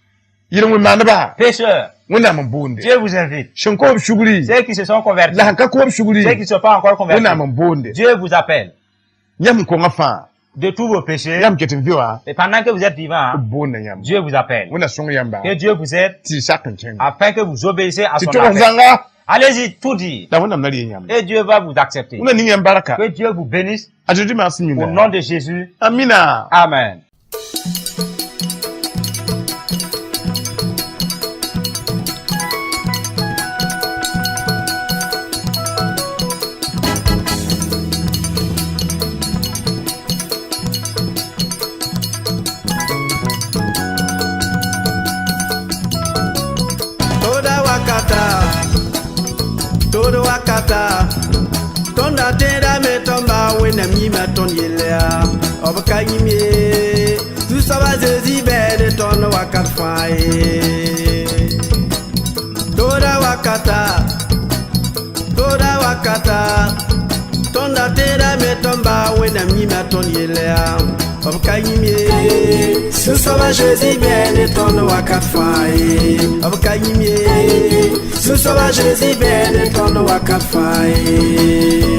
Yel-wẽn maandba. Pécheurs, Wẽnnaam n boonde. Dieu vous invite. Sẽn koob sugri. Ceux qui se sont convertis, La sẽn ka koob sugri. Ceux qui ne sont pas encore convertis, Wẽnnaam n boonde. Dieu vous appelle Yãmb kõngã fãa. De tous vos péchés. Yãmb ket n vɩ wã. Et pendant que vous êtes vivant, hein, B boonda yãmb. Dieu vous appelle. Wẽnna sõng yãmba. Que Dieu vous aide Tɩ y sak n kẽnga. Afin que vous obéissiez à Tɩ son tog appel. zãnga. Allez-y, tout dire. La Wẽnnaam na rɩ yãmb. Et Dieu va vous accepter. Wẽnna ning yãmb barka. Que Dieu vous bénisse A Zeezi maas au yĩnga. Nom de Jésus. Amina. Amen. Toda wakata, todo wakata. Tõnd da tẽedame tõnd ba Wẽnnaam yĩmã tõnd yell yaa b ka yĩm ye Zu-soabã Zezi bɛɛd tõnd wakat fãa ye toda wakata toda wakata tõnd da tẽedame tõnd ba Wẽnnaam yĩmã tõnd yell yaa b ka yĩm ye Zu-soabã Zezi bɛɛd tõnd wakat fãa ye b ka yĩm ye Zu-soabã Zezi bɛɛd tõnd wakat fãa ye.